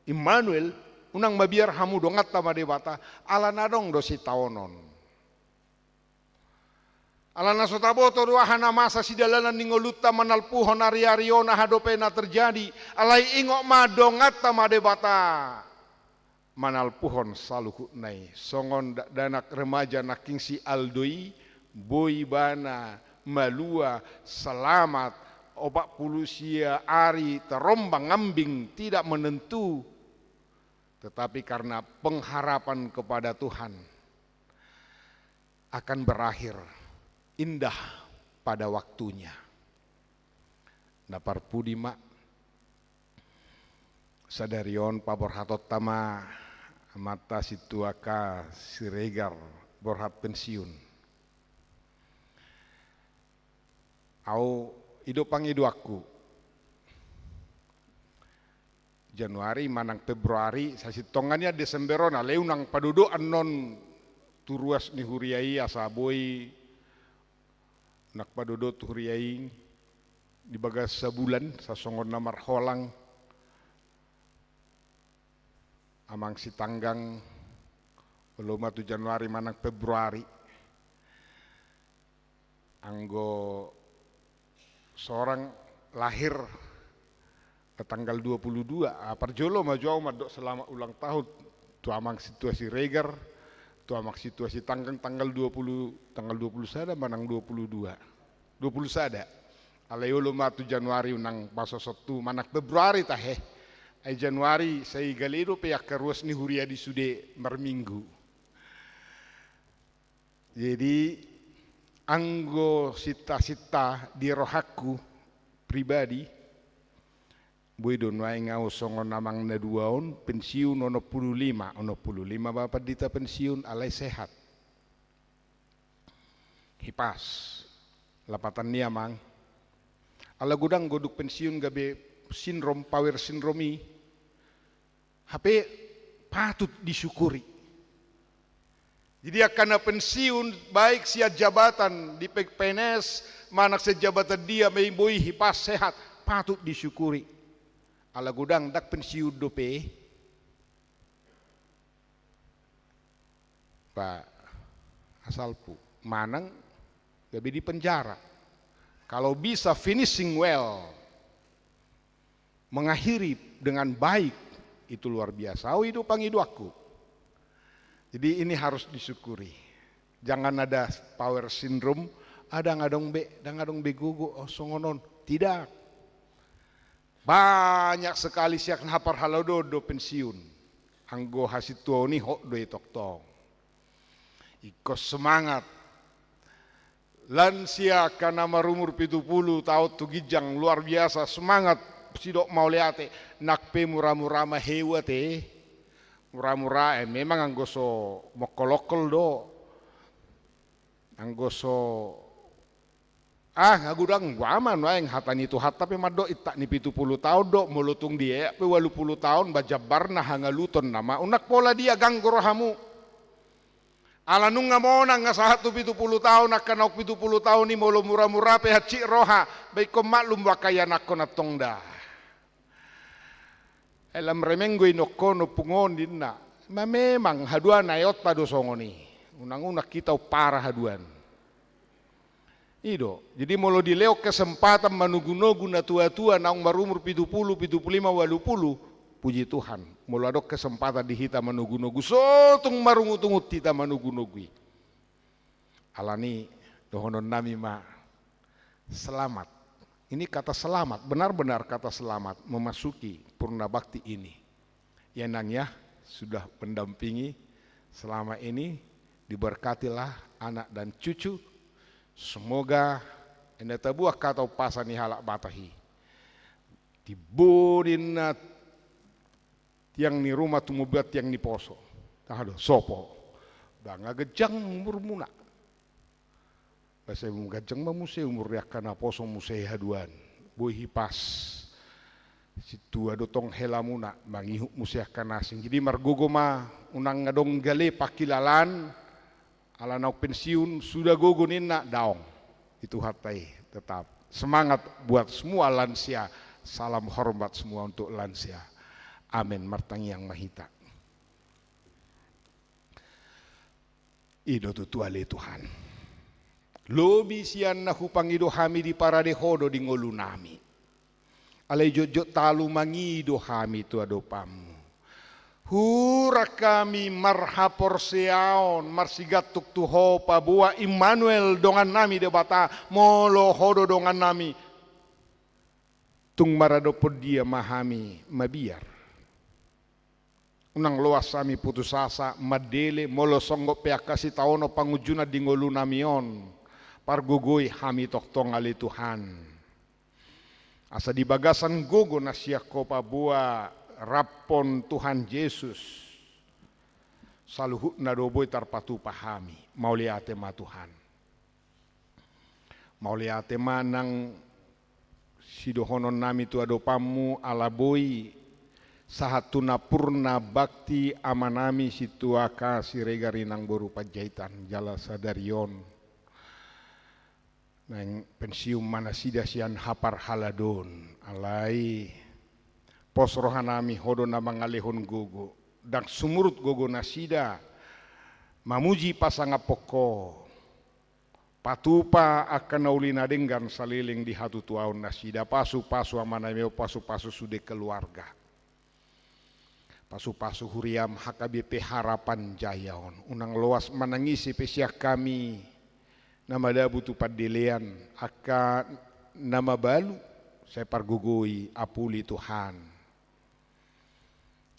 Immanuel, unang mabiar hamu, donganta ma Debata, ala na adong do sitaonon. Alana so taboto do aha na masa sidalanan ni ngolunta manalpuhon ari-ari on, aha dope na terjadi. Alai ingot ma donganta ma Debata manalpuhon saluhutna i. Songon dakdanak remaja nangkin si Aldo i, boi ibana malua, selamat, opat pulu sia ari terombang-ambing, tidak menentu. Tetapi karena pengharapan kepada Tuhan, akan berakhir indah pada waktunya. Na parpudi ma, sadari on paborhatonta ma amanta Sintua Siregar borhat pensiun. Au, i do pangidoanku. Januari manang Februari, sasintongna nian Desember on, alai unang padodo annon tu ruas ni huria i asa boi unang padodo tu huria i di bagas sabulan, sasongon na marholang. Amang Sitanggang, olo ma tu Januari manang Februari. Anggo sorang lahir na tanggal dua puluh dua, ah, parjolo ma jo au mandok selamat ulang tahun tu Amang Sintua Siregar, tu Amang Sintua Sitanggang tanggal dua puluh, tanggal dua puluh sada manang dua puluh dua. Dua puluh sada. Alai olo ma tu Januari unang pasosot tu manang Februari tahe. Ai Januari sai gale dope angka ruas ni huria di sude marminggu. Jadi, anggo sinta-sinta di rohangku pribadi, boi do nuaeng au songon amang na dua on, pensiun onom pulu lima, onom pulu lima ma pandita pensiun, alai sehat. Hipas. Lapatan ni amang. Ala godang goduk pensiun gabe sindrom, power syndrome i. Hape patut disyukuri. Jadi angka na pensiun, baik sian jabatan di P N S, manang sian jabatan dia, ma i boi hipas sehat, patut disyukuri. Ala godang ndang pensiun dope. Ba, asalpu. Manang gabe di penjara. Kalau bisa finishing well, mengakhiri dengan baik, itu luar biasa. Oh, itu pangidoanku. Jadi ini harus disyukuri. Jangan ada power syndrome, ah, ndang adong be, ndang adong be gogo, oh, songon on. Tidak. Banyak sekali sian haparhalado do pensiun. Anggo hasintuaon i hot do i tongtong. Ingkon semangat. Lansia angka na marumur pitu pulu taon tu ginjang, luar biasa, semangat, sidok mauliate, nang pe mura-mura ma heu ate. Mura-mura, eh, memang anggo so mongkol-ongkol do. Anggo so, ah, nga godang, nga ma nuaeng hata ni Tuhanta pe mandok, intak ni pitu pulu taon do, molo tung dieak pe ualu pulu taon, ba jambarna hangaluton nama, unang pola dia ganggu rohamu. Ala nunga monang nga sahat tu pitu pulu taon, angka naung pitu pulu taon i molo mura-mura pe hansit roha, ba ingkon maklum do angka ianakhon antong da. Ai lam remeng do inongkon ompung on ninna. Ma memang haduan aeonta do songon i. Unang-unang hita umpara haduan. I do. Jadi molo dilehon kesempatan manogu-nogu na tua-tua naung marumur pitu pulu, pitu pulu lima, ualu pulu, puji Tuhan. Molo adong kesempatan di hita manogu-nogu, so tung marungut-ungut hita manogu-nogu i. Alani dohononnami ma selamat. Ini kata selamat, benar-benar kata selamat memasuki purna bakti ini. Ya Nang ya, sudah mendampingi selama ini, diberkatilah anak dan cucu. Semoga enda tabuat hata umpasa ni halak Batak i. Tibu ninna tiang ni ruma tumomba tiang ni poso. Taha do, sopo. Ba nga ganjang umurmuna. Ba sai ganjang ma muse umur ni angka naposo muse haduan. Boi hipas. Sintua do tong helamuna, mangihut muse angka na asing. Jadi margogo ma, unang adong gale pangkilalaan, ala naung pensiun, sudah gogo ninna, daong. Itu hatai, tetap. Semangat buat semua lansia. Salam hormat semua untuk lansia. Amin. Martangiang ma hita. I do tutu ale Tuhan. Lobi sian na hupangido hami, diparade Ho do di ngolunami. Alai jotjot talu mangido hami tu adopanMu. Hurang hami marhaporseaon, marsigantung tu Ho, paboa Immanuel dongannami, Debata, molo Ho do dongannami, tung maradophon dia ma hami mabiar? Unang loas hami putus asa, mandele, molo songgop pe angka sitaonon pangunjunan di ngolunami on, pargogoi hami tongtong ale Tuhan. Asa di bagasan gogo na sian Ho, paboa raphon Tuhan Jesus, saluhutna do boi tarpatupa hami. Mauliate ma Tuhan. Mauliate ma nang sidohononnami tu adopanMu, ala boi sahat tu nampuna bakti amanami Sintua Ka Siregar, Inang boru Panjaitan, jala sadari on naeng pensiun ma nasida sian haparhaladoon. Alai pos rohanami, Ho do na mangalehon gogo. Ndang sumurut gogo nasida mamuji pasangaphon Ho. Patupa angka na uli na denggan saleleng di hatutuaon nasida. Pasupasu amanami on, pasupasu sude keluarga. Pasupasu huriaM H K B P Harapan Jaya on. Unang loas manang ise pe sian hami na madabu tu pandelean, angka na mabalu, sai pargogoi, apuli Tuhan.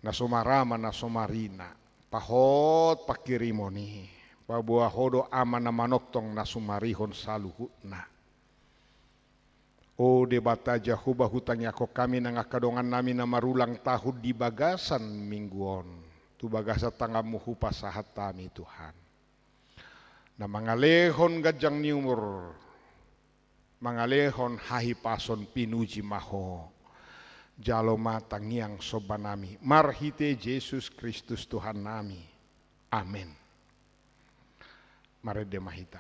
Na so marama, na so marina, pahot panghirimon i, paboa Ho do Ama na manongtong na sumarihon saluhutna. O Debata Jahowa, hutangiangkon hami nang angka dongannami na marulang tahun di bagasan minggu on, tu bagasan tanganMu hupasahat hami Tuhan. Na mangalehon ganjang ni umur, mangalehon hahipason, pinuji ma Ho. Jalo ma tangiang sombanami marhite Jesus Kristus Tuhannami. Amen. Marende ma hita.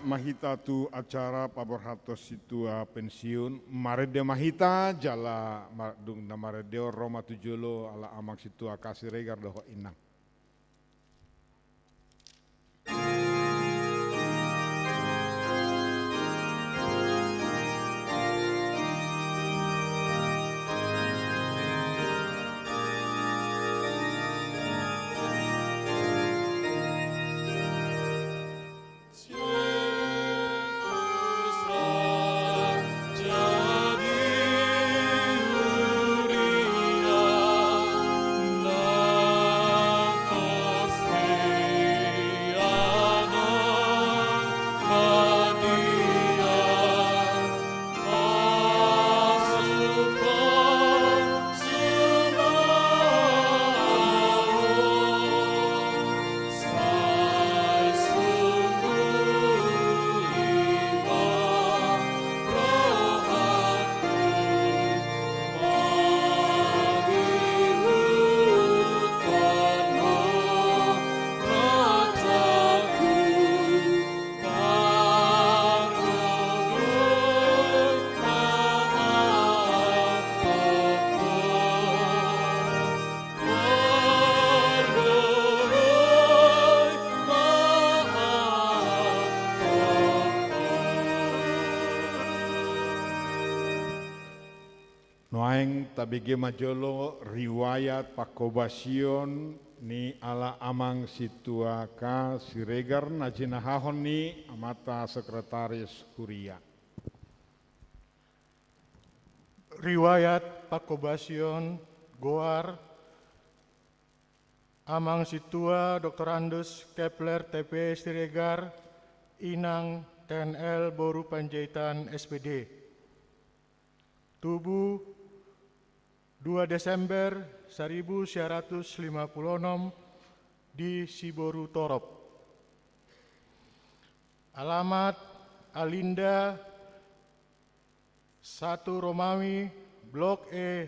Ma hita tu acara paborhathon sintua pensiun, marende ma hita jala ma-, dung na marende on ro ma tu jolo ala amang sintua K Siregar dohot inang. Nuaeng tabege ma jolo riwayat pangkobasion ni ala amang sintua K Siregar na jinahahon ni amanta sekretaris huria. Riwayat pangkobasion goar amang sintua doktorandus Kepler T P Siregar, inang T N L boru Panjaitan S P D. Tubu dua Desember saribu sia ratus lima pulu onom di Siboru Torop. Alamat Alinda satu Romawi, Blok E,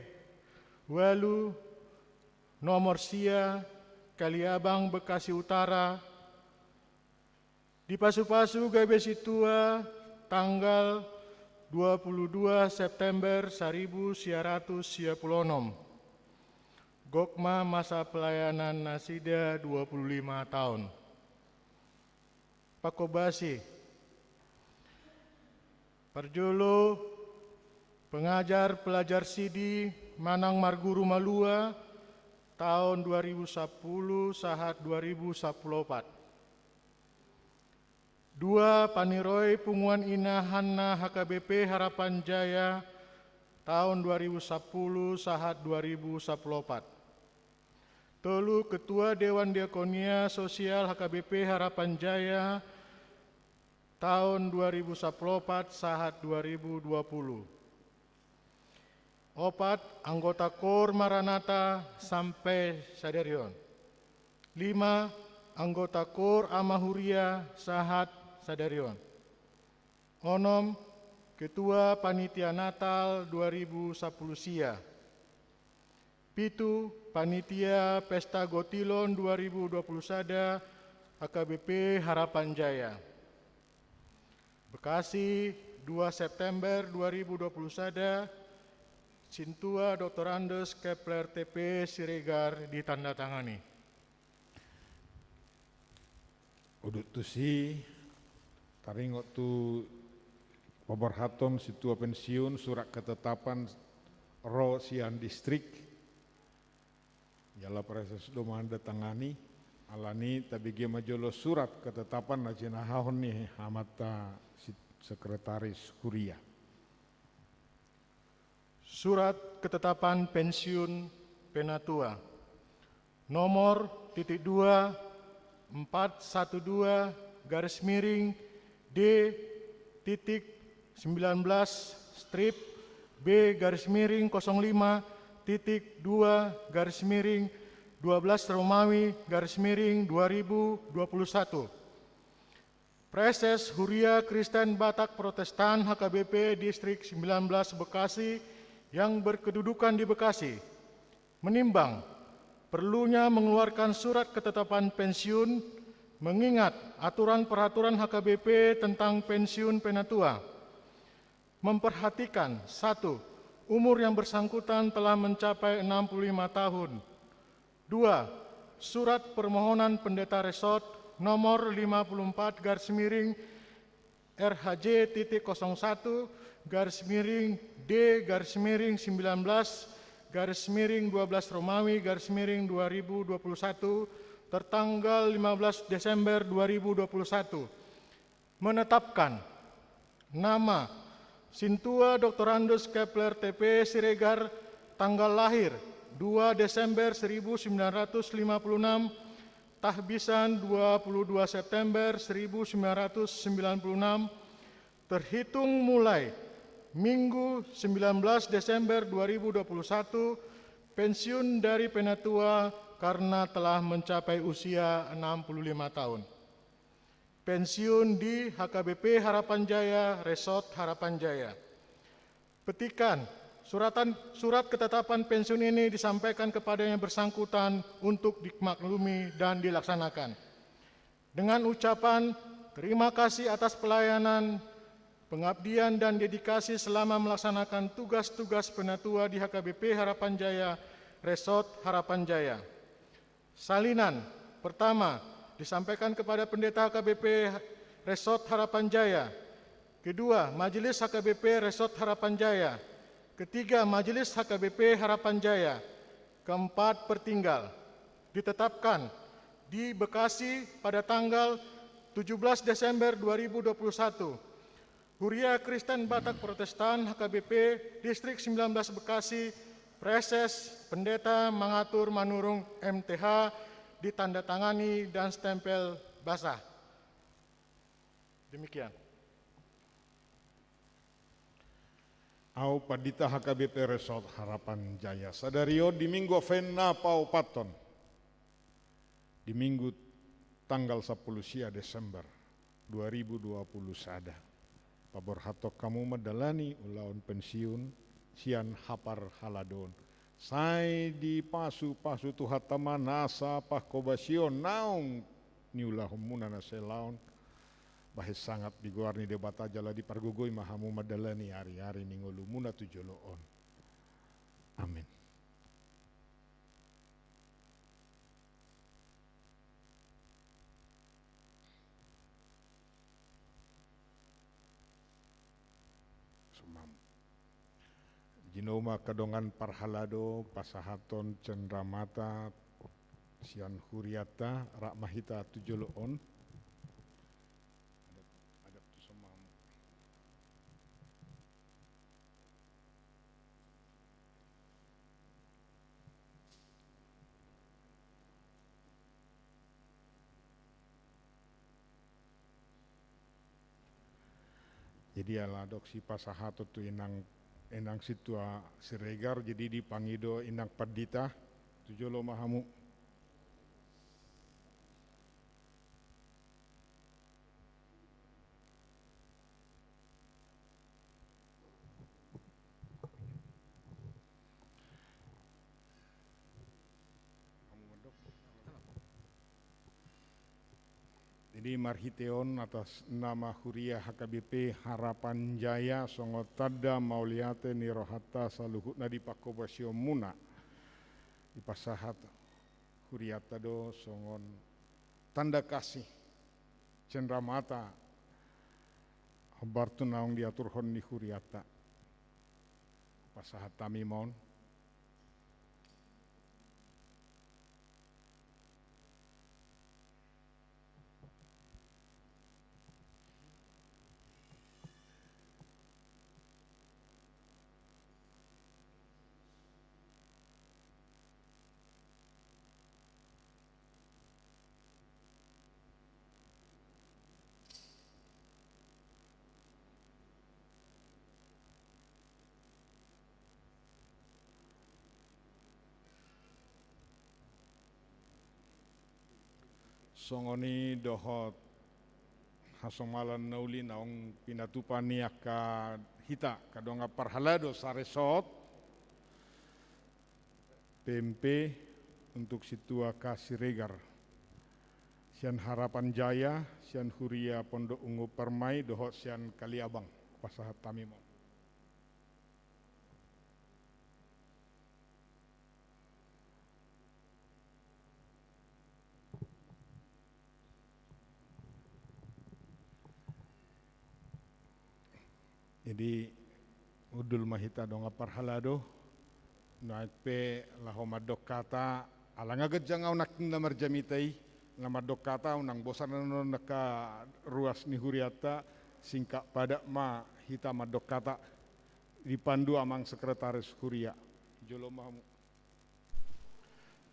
ualu, nomor sia, Kaliabang, Bekasi Utara, dipasupasu gabe sintua tanggal dua pulu dua September saribu sia ratus sia pulu onom. Gok ma masa pelayanan nasida dua pulu lima taon. Pangkobasi. Parjolo, pengajar pelajar sidi manang marguru malua taon dua ribu sapulu sahat dua ribu sapulu opat. Dua, paniroi punguan ina hanna H K B P Harapan Jaya taon dua ribu sapulu sahat dua ribu sapulu opat. Tolu, ketua Dewan Diakonia Sosial H K B P Harapan Jaya taon dua ribu sapulu opat sahat dua ribu dua pulu. Opat, anggota Kor Maranatha sampe sadari on. Lima, anggota Kor Ama Huria sahat sadari on. Onom, ketua panitia Natal dua ribu sapulu sia. Pitu, panitia pesta Gotilon dua ribu dua pulu sada H K B P Harapan Jaya. Bekasi, dua September dua ribu dua pulu sada, sintua doktorandus Kepler T P Siregar ditandatangani. Udut tusi, taringot tu paborhathon sintua pensiun, surat ketetapan ro sian distrik. Jala praeses do mandatangani, alani tabege ma jolo surat ketetapan na jinahahon ni amanta si-, sekretaris huria. Surat ketetapan pensiun penatua. Nomor titik dua, empat satu dua, garis miring, D, titik, sembilan belas, strip, B, garis miring, kosong lima, titik, dua, garis miring, dua belas Romawi, garis miring, dua ribu dua puluh satu. Praeses Huria Kristen Batak Protestan H K B P Distrik sembilan belas Bekasi yang berkedudukan di Bekasi menimbang perlunya mengeluarkan surat ketetapan pensiun Mengingat aturan peraturan H K B P tentang pensiun penatua, memperhatikan: satu, umur yang bersangkutan telah mencapai enam puluh lima tahun. Dua, surat permohonan pendeta resort nomor lima puluh empat garis miring R H J titik kosong satu garis miring D garis miring sembilan belas garis miring dua belas Romawi garis miring dua ribu dua puluh satu, tertanggal lima belas Desember dua ribu dua puluh satu, menetapkan nama Sintua Doktorandus Kepler T P Siregar, tanggal lahir dua Desember seribu sembilan ratus lima puluh enam, tahbisan dua puluh dua September seribu sembilan ratus sembilan puluh enam, terhitung mulai Minggu sembilan belas Desember dua ribu dua puluh satu, pensiun dari penatua karena telah mencapai usia enam puluh lima tahun. Pensiun di H K B P Harapan Jaya, Resort Harapan Jaya. Petikan: suratan, surat ketetapan pensiun ini disampaikan kepada yang bersangkutan untuk dimaklumi dan dilaksanakan. Dengan ucapan terima kasih atas pelayanan, pengabdian, dan dedikasi selama melaksanakan tugas-tugas penatua di H K B P Harapan Jaya, Resort Harapan Jaya. Salinan: pertama, disampaikan kepada Pendeta H K B P Resort Harapan Jaya. Kedua, Majelis H K B P Resort Harapan Jaya. Ketiga, Majelis H K B P Harapan Jaya. Keempat, pertinggal. Ditetapkan di Bekasi pada tanggal tujuh belas Desember dua ribu dua puluh satu. Huria Kristen Batak Protestan H K B P Distrik sembilan belas Bekasi, Praeses Pendeta Mangatur Manurung M T H, ditandatangani dan stempel basah. Demikian. Au Pandita H K B P Resort Harapan Jaya. Sadari on di Minggu Advent na paopathon, di Minggu tanggal sampulu sia Desember dua ribu dua puluh sada, paborhathon hamu mandalani ulaon pensiun sian haparhaladoon. Sai dipasupasu Tuhanta ma nasa panghobasion naung niulahonmuna na sai laon, bahen sangap di goar ni Debata jala dipargogoi ma hamu mandalani ariari ni ngolumuna tu jolo on. Amen. Sumam. Jino ma angka dongan parhalado pasahathon cenramata sian hurianta, rap ma hita tu jolo on. Adap, adap tu son ma hamu. Jadi ala adong sipasahaton tu inang, inang sintua Siregar, jadi dipangido inang pandita, tu jolo ma hamu. Jadi marhite on atas nama huria H K B P Harapan Jaya songon tanda mauliate ni rohanta saluhutna di panghobasionmuna, dipasahat hurianta do songon tanda kasih, cenramata, hombar tu naung diaturhon ni hurianta. Pasahat hami ma on. Songon i dohot hasomalan na uli naung pinatupa ni angka hita angka dongan parhalado saresort, P M P untuk Sintua K. Siregar. Sian Harapan Jaya, sian Huria Pondok Ungu Permai, dohot sian Kaliabang. Pasahat hami ma. Jadi, hundul ma hita dongan parhalado, nuaeng pe laho mandok hata, ala nga ganjang ahu nangkin na marjamita i, na mandok hata, unang bosan annon angka ruas ni hurianta, singkat padat ma hita mandok hata, dipandu amang sekretaris huria. Jolo ma hamu.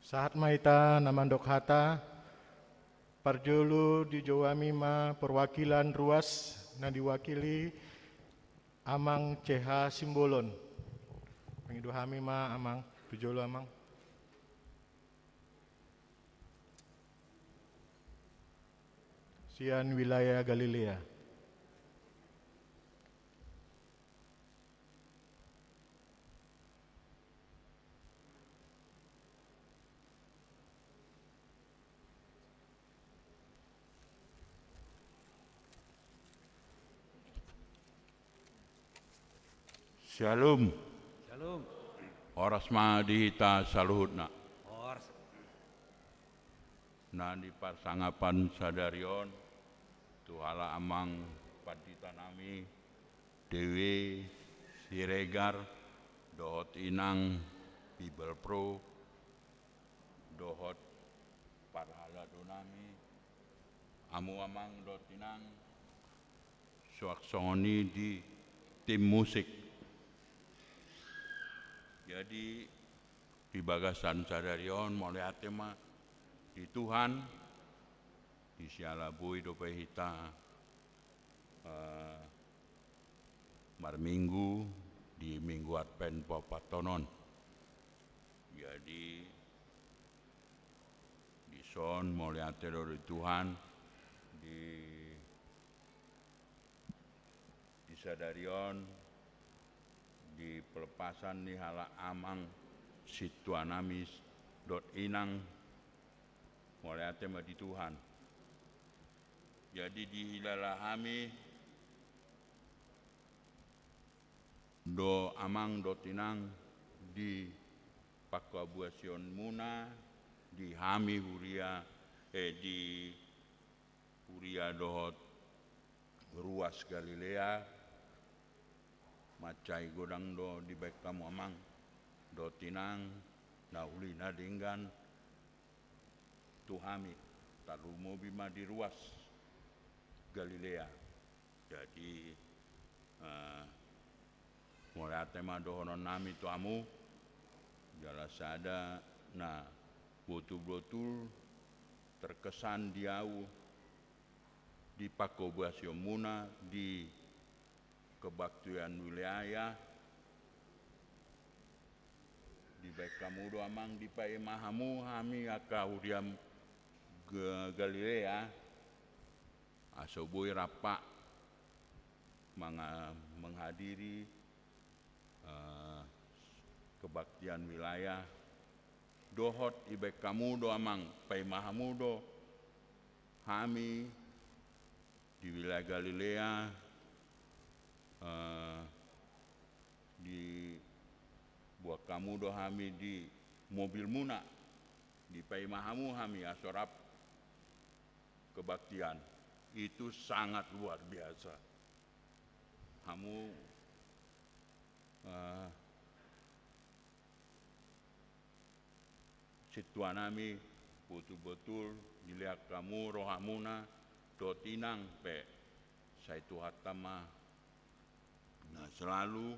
Sahat ma hita na mandok hata, parjolo dijou hami ma perwakilan ruas na diwakili Amang C H Simbolon. Pangido hami ma Amang, tu jolo Amang. Sian wilayah Galilea. Syalom. Syalom. Horas ma di hita saluhutna. Horas. Na di parsangapan sadari on, tu halak amang pandita nami, Dewi Siregar, dohot inang Bibelvrouw, dohot parhalado nami, hamu amang dohot inang, suang songon i di tim musik. Jadi, di bagasan sadari on, mauliate ma di Tuhan, di siala boi dope hita, eh, marminggu di Minggu Advent paopathon on. Jadi, dison mauliate do di Tuhan, di di sadari on, di pelepasan ni halak amang sintua nami dohot inang, mauliate ma di Tuhan. Jadi dihilala hami do amang dohot inang di pangkohabuasionmuna, di hami huria, eh, di huria dohot ruas Galilea, mansai godang do dibaen hamu amang dohot inang, na uli na denggan tu hami, tarlumobi ma di ruas Galilea. Jadi, eh, mauliate ma dohonon nami tu hamu, jala sada na botul-botul terkesan di ahu di pangkohabuasionmuna di kebaktian wilayah, dibaen hamu do amang, dipaima hamu hami angka huriam Ga-, Galilea, asa boi rap manga-, menghadiri, eh, kebaktian wilayah, dohot dibaen hamu do amang, paima hamu do hami di wilayah Galilea, eh, diboan hamu do hami di mobilmuna, dipaima hamu hami asa rap kebaktian. Itu sangat luar biasa. Hamu, eh, sintua nami, botul-botul dilehon hamu rohamuna dohot inang pe, sai Tuhanta ma na selalu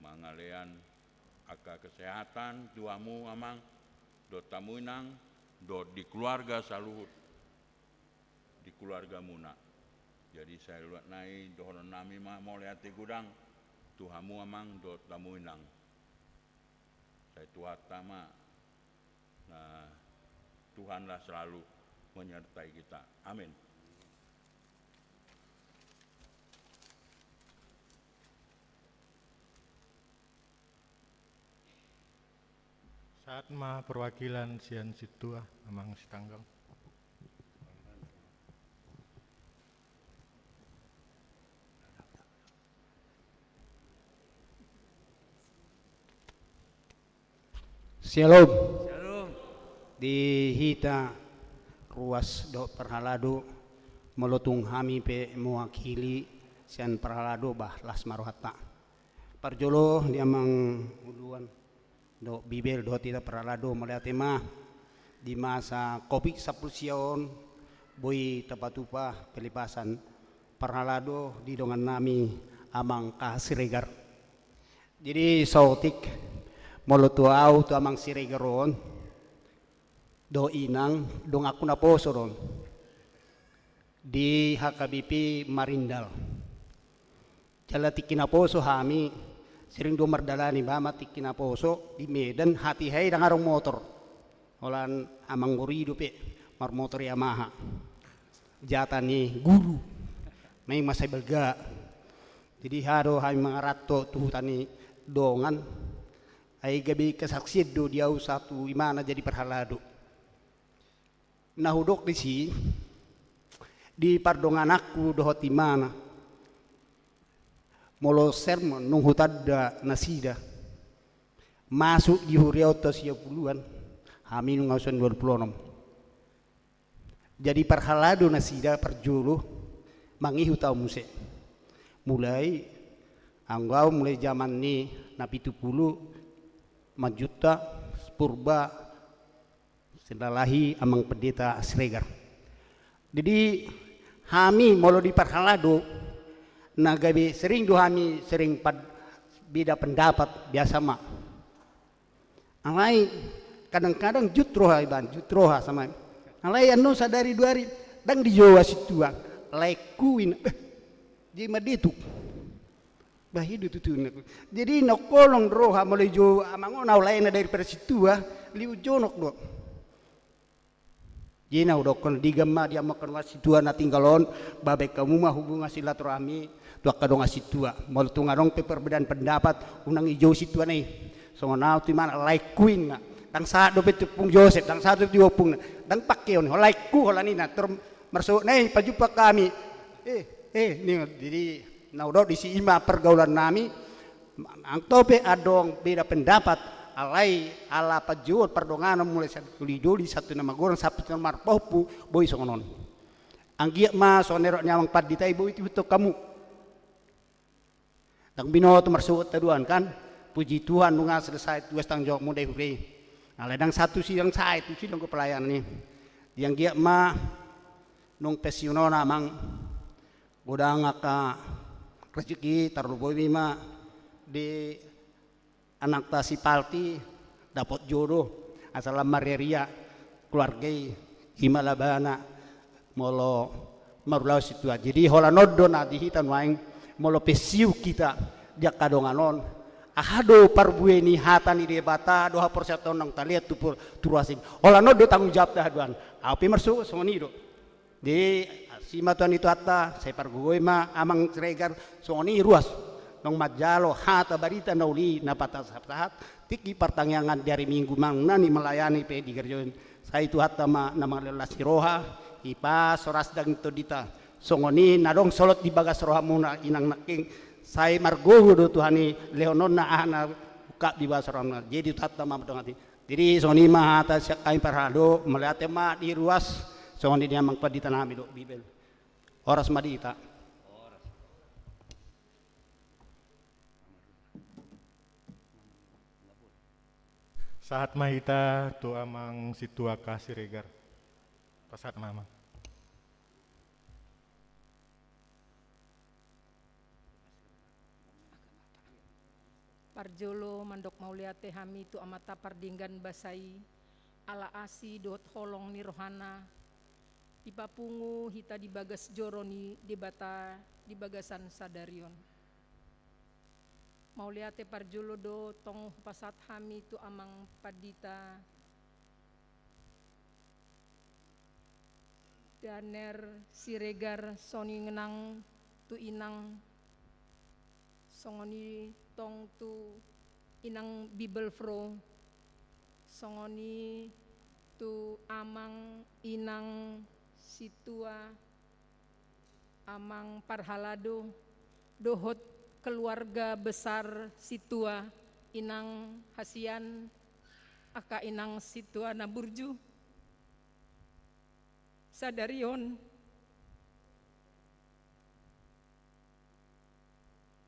mangalehon angka kesehatan tu hamu amang dohot hamu inang, dohot di keluarga saluhut, di keluargamuna. Jadi sai luat nai dohonon nami ma mauliate godang tu hamu amang dohot hamu inang. Sai Tuhanta ma. Nah, Tuhanlah selalu menyertai kita. Amin. Sahat ma perwakilan sian sintua, Amang Sitanggang. Shalom. Shalom. Di hita ruas dohot parhalado, molo tung hami pe mewakili sian parhalado, bah, las ma rohanta. Parjolo di amang uluan dohot Bibel dohot hita parhalado, mauliate ma. Di masa covid sampulu sia on, boi tapatupa pelepasan parhalado di dongan nami amang K H Siregar. Jadi saotik, molo tu au tu amang Siregar on dohot inang, donganku naposo do on di H K B P Marindal. Jala tingki naposo hami, sering do mardalani, bah, ma tingki naposo di Medan, hatiha i ndang adong motor. Holan amang Gori dope marmotor Yamaha. Jatah ni guru. Naeng ma sai balga. Jadi aha do hami mangaranto tu huta ni dongan. Ai gabe kesaksian do di au sahat tu imana jadi parhalado. Na hudok disi, di pardongananku dohot imana, molo sermon nunga hutanda nasida, masuk di huria on taon sia puluan, hami nunga sian dua pulu onom. Jadi parhalado nasida parjolo, mangihut au muse. Mulai, anggo au mulai jaman ni na pitu pulu, Manjuntak, Purba, Selahi, amang Pendeta Siregar. Jadi hami molo di parhalado, na gabe sering do hami sering pad-, beda pendapat, biasa ma. Alai kadang-kadang jut roha iban, jut roha sama. Alai annon sadari dua ari, ndang dijou sintua, laengku inna. Beh, jadi ma dituk. Bah, i do tutu inna. Jadi na holong roha molo dijou amang on, au lae na dari parsintua, liu jonok do. Jadi na hudokkon, digan ma di amang angka dongan sintua na tinggal on, bahen hamu ma hubungan silaturahmi tu angka dongan sintua. Molo tung adong pe perbedaan pendapat, unang dijou sintua na i. Songon au tu imana, laengku inna. Ndang sahat dope tu ompung Josep, ndang sahat dope tu ompungna. Ndang pangkeon, ho laengku holan i na, tor marsogot na i pajumpang hami. Eh, eh, ninna. Jadi na hudok disi, i ma pergaulan nami. Nang tong pe adong beda pendapat, alai ala panjouon pardonganon mulai sian doli-doli sahat tu na magodang sahat tu na marpahompu, boi songon on. Anggiat ma songon nidok ni amang pandita i, boi tihuthon hamu. Ndang binoto marsogot haduan kan. Puji Tuhan, nunga selesai tugas tanggung jawabmuna di huria i. Alai ndang sahat tusi, ndang sahat tusi do pelayanan i. Jadi anggiat ma nunga pensiun on amang, godang angka rezeki, tarlumobi ma di anakta si Palti dapot jodoh, asa lam marria-ria keluarga i, i ma labana molo marulaon sintua. Jadi holan on do na di hita nuaeng, molo pensiun hita di angka dongan on, aha do parbue ni hata ni Debata dohot haporseaon on naung talean tu pur-, tu ruas i. Holan on do tanggung jawabta haduan. Au pe marsogot songon i do. Jadi asi ma Tuhan i Tuhanta, sai pargogoi ma amang Siregar, songon i ruas. Naung manjalo hata barita na uli na pasahat-sahat tingki partangiangan di ari Minggu, manang na nian melayani pe di gereja on. Sai Tuhanta ma na mangalehon las ni roha, i pasu ras daging tondita. Songon i na adong solot di bagas rohamuna inang nangkin, sai margogo do Tuhan i lehononna aha na ungkap di bagas rohamuna. Jadi Tuhanta ma mandongani. Jadi songon i ma hata sian hami parhalado, mauliate ma di ruas, songon i di amang pandita nami dohot Bibel. Horas ma di hita. Sahat ma hita tu amang sintua K H Siregar. Pasahat ma amang. Parjolo mandok mauliate hami tu Amanta pardenggan basa i, ala asi dohot holong ni rohana, dipapungu hita di bagas joro ni Debata di bagasan sadari on. Mauliate parjolo do tong hupasahat hami tu amang pandita Daner Siregar, songon i nang tu inang, songon i tong tu inang Bibelvrouw, songon i tu amang inang sintua, amang parhalado, dohot keluarga besar sintua, inang hasian, Angka inang sintua na burju, sadari on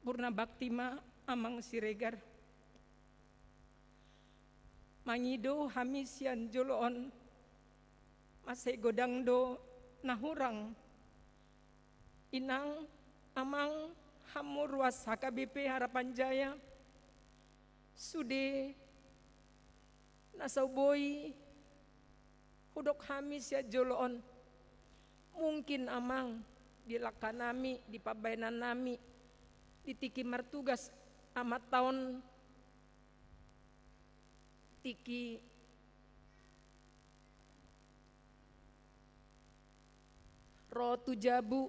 purna bakti ma Amang Siregar. Mangido hami sian jolo on, mansai godang do na hurang. Inang, Amang, hamu ruas H K B P Harapan Jaya, sude na so boi hudok hami sian jolo on. Mungkin, Amang, di langka nami, di pambahenan nami, di tingki martugas amanta on, tingki ro tu jabu,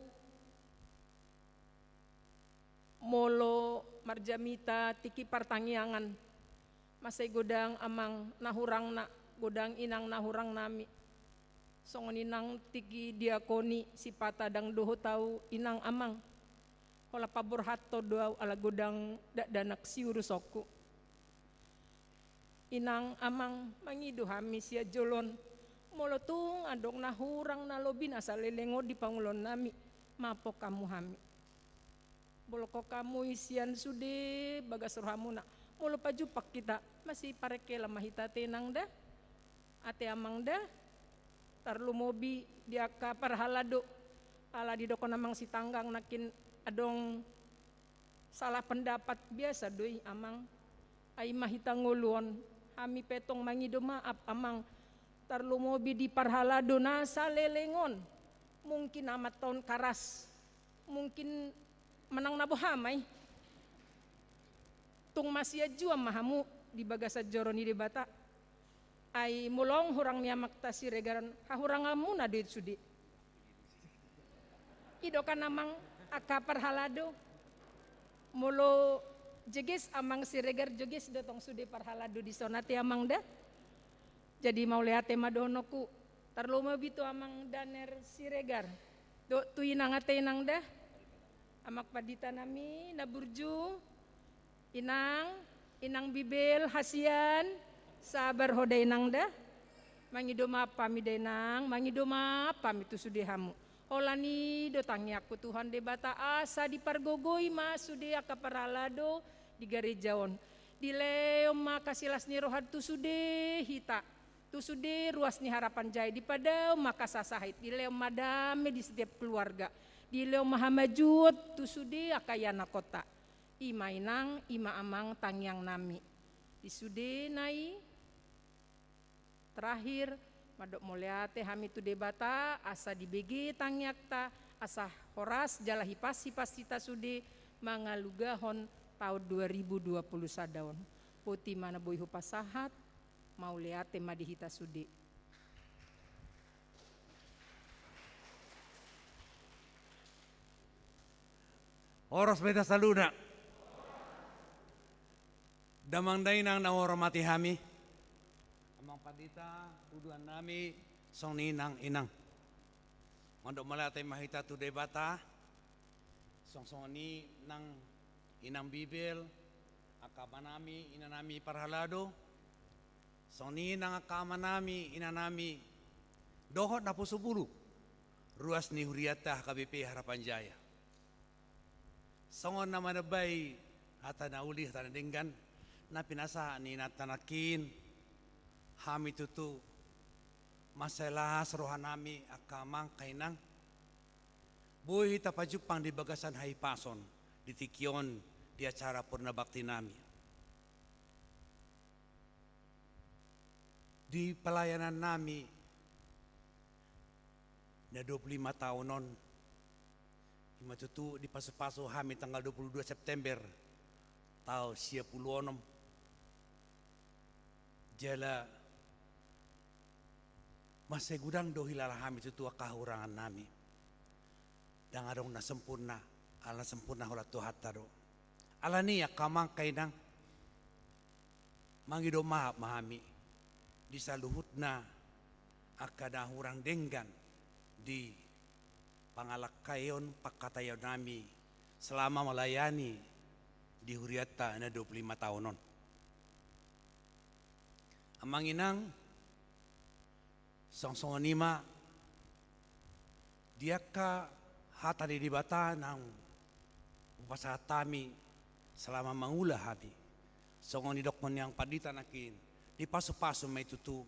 molo marjamita tingki partangiangan. Mansai godang, Amang, na hurangna, godang, Inang, na hurang nami. Songon i nang tingki diakoni, sipata ndang dohot au, Inang, Amang. Holan paborhathon do au ala godang dakdanak siurusonku. Inang, Amang, mangido hami sian jolo on. Molo tung adong na hurang, na lobi, na saleleng on di pangulaon nami, maaphon hamu hami. Bolongkon hamu i sian sude bagas rohamuna. Molo pajumpang hita, masiparengkelan ma hita ate, Inang, da? Ate, Amang, da? Tarlumobi di angka parhalado. Ala didokkon Amang Sitanggang nangkin adong salah pendapat, biasa do i, Amang. Ai ma hita ngolu on, hami pe tong mangido maaf, Amang. Tarlumobi di parhalado na saleleng on. Mungkin amanta on karas. Mungkin manang na boha ma i. Tung masianjuan ma hamu di bagasan joro ni Debata. Ai molo hurang ni amanta Siregar on, hahuranganmuna do i sude. I do kan, Amang, angka parhalado. Molo jeges Amang Siregar, jeges do tong sude parhalado dison, ate, Amang, da? Jadi mauliate ma dohononku, tarlumobi tu Amang Daner Siregar. Dohot tu Inang, ate, Inang, da? Amang pandita nami na burju, Inang, Inang Bibel hasian, sabar ho da, Inang, da? Mangido maaf hami da, Inang, mangido maaf hami tu sude hamu. Holan i do tangiangku, Tuhan Debata, asa dipargogoi ma sude angka parhalado di gareja on. Dilehon ma angka silas ni roha tu sude hita, tu sude ruas ni Harapan Jaya, dipadaon ma angka sasahit, dilehon ma dame di setiap keluarga, dilehon ma hamajuon tu sude angka ianakhonta. I ma, Inang, i ma, Amang, tangiang nami. Di sude na i, terakhir, mandok mauliate hami tu Debata, asa dibege tangiangta, asa horas jala hipas-hipas hita sude mangalugahon taon dua ribu dua puluh sada on. Boti ma na boi hupasahat, mauliate ma di hita sude. Horas ma hita saluhutna. Damang dainang na huhormati hami, Amang Pandita, tuduhan nami, songon i nang Inang. Mandok mauliate ma hita tu Debata, songon i nang Inang Bibel, angka amanami, inanami parhalado, songon i nang angka amanami, inanami, dohot naposobulu, ruas ni hurianta H K B P Harapan Jaya. Songon na manambai hata na uli, hata na denggan, na pinasahat ni inanta nangkin, hami tutu mansai las rohanami angka amang, angka inang, boi hita pajumpang di bagasan hahipason di tingki on di acara purna bakti nami. Di pelayanan nami na dua puluh lima taon on, ima tutu dipasu-pasu hami tanggal dua puluh dua September taon sia pulu onom. Jala mansai godang do hilala hami tutu angka hahurangan nami. Ndang adong na sempurna, ala na sempurna holan Tuhanta do. Alani i angka amang, angka inang, mangido maaf ma hami di saluhutna angka na hurang denggan di pangalangkaion, pangkataion nami selama melayani di hurianta na dua puluh lima taon on. Amang inang, songon i ma di angka hata ni Debata naung hupasahat hami selama mangula hami. Songon didokkon ni amang pandita nangkin, dipasupasu ma i tutu,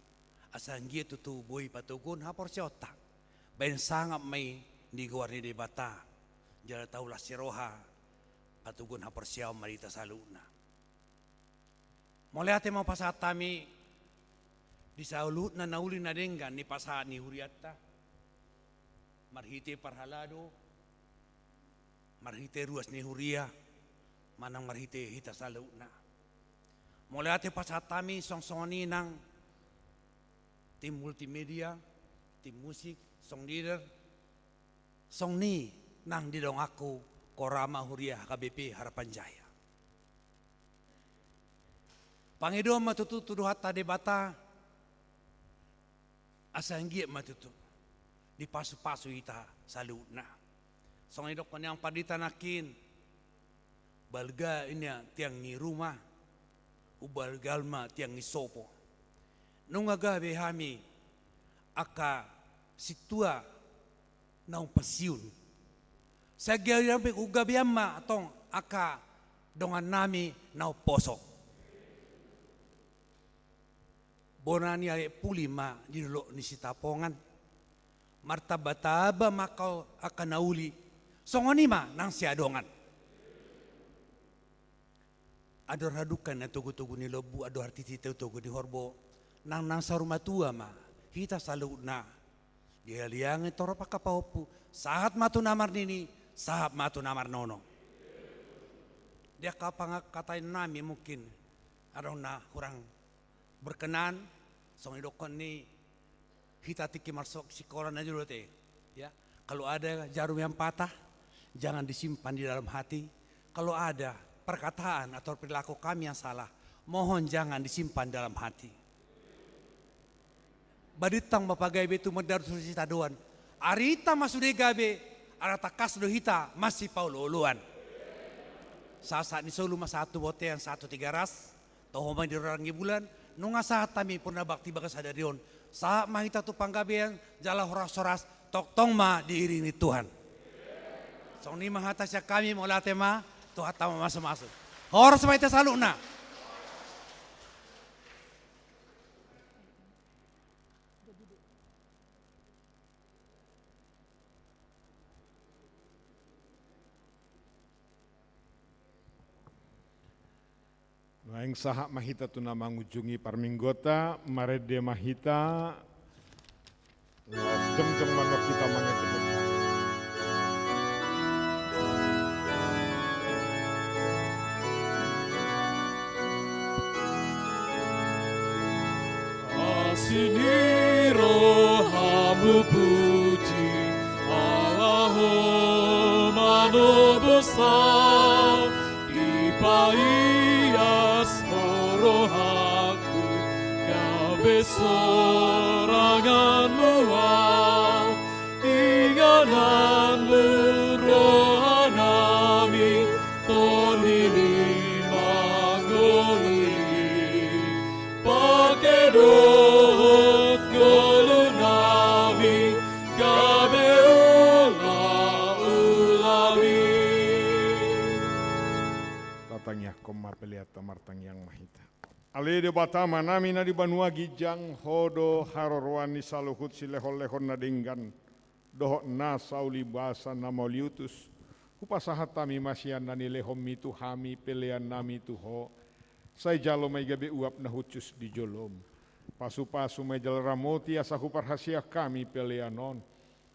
asa anggiat tutu boi patoguhon haporseaonta bahen sangap ma i di goar ni Debata, jala taulas ni roha patoguhon haporseaon ma di hita saluhutna. Mauliate ma hupasahat hami di saluhutna na uli na denggan di pasahat ni hurianta, marhite parhalado, marhite ruas ni huria, manang marhite hita saluhutna. Mauliate hupasahat hami songon i nang tim multimedia, tim musik, song leader, songon i nang di donganku Korama Huria H K B P Harapan Jaya. Pangidoan ma tutu tu Tuhanta Debata, asa anggiat ma tutu dipasupasu hita saluhutna. Songon didokkon ni amang pandita nangkin, balga i ma tiang ni ruma, umbalga ma tiang ni sopo. Nunga gabe hami angka sintua naung pensiun. Sai gabe hami, gabe hami ma antong angka dongannami naung poso. Bona ni aek puli ma di dolok ni Sitapongan. Martambatamba ma angka, angka na uli. Songon i ma nang siadongan. Andor hadungka na togutogu ni lombu, andor hatiti togutogu ni horbo. Nang, nang saur matua ma hita saluhutna. Dihaliangi torop angka pahompu, sahat ma tu na marnini, sahat ma tu na marnono. Di angka pangkataionnami mungkin adong na hurang berkenan, songon didokkon ni hita tingki marsikola na jolo te. Ya, kalau ada jarum yang patah, jangan disimpan di dalam hati. Kalau ada perkataan atau perilaku kami yang salah, mohon jangan disimpan dalam hati. Badintang ma pagabe tumundalhon tu sitadoan. Arita ma sude gabe, ala tangkas do hita masipaolooloan. Sahat-sahat ni solu ma sahat tu bontean, sahat tu Tigaras, toho ma di rorang ni bulan, nunga sahat hami purnabakti bagas sadari on. Sahat ma hita tu panggabean, jala horas-horas, tongtong ma diiringi Tuhan. Songon i ma hata sian hami, mauliate ma, Tuhanta ma mamasumasu. Horas ma hita saluhutna. Naeng sahat ma hita tu na mangujungi parmingguonta, marende ma hita. Laos jongjong ma annon hita mangendehon. Asi ni rohamu puji, Allah Ho manobosa, dipaias Ho rohangku, gabe soranganmu Au. Ingananmu rohanami, tondimi mangoli, pake dohot ngolunami, gabe ulaulami. Tatangiangkon ma peleanta, martangiang ma hita. Ale Debata Amanami na di banua ginjang, Ho do haroroan ni saluhut silehonlehon na denggan dohot nasa ulibasa na mauliutus. Hupasahat hami ma sian na nilehonmi tu hami peleannami tu Ho. Sai jalo ma i gabe uap na hushus di jolom. Pasupasu ma i jala ramoti asa huparhaseang hami pelean on.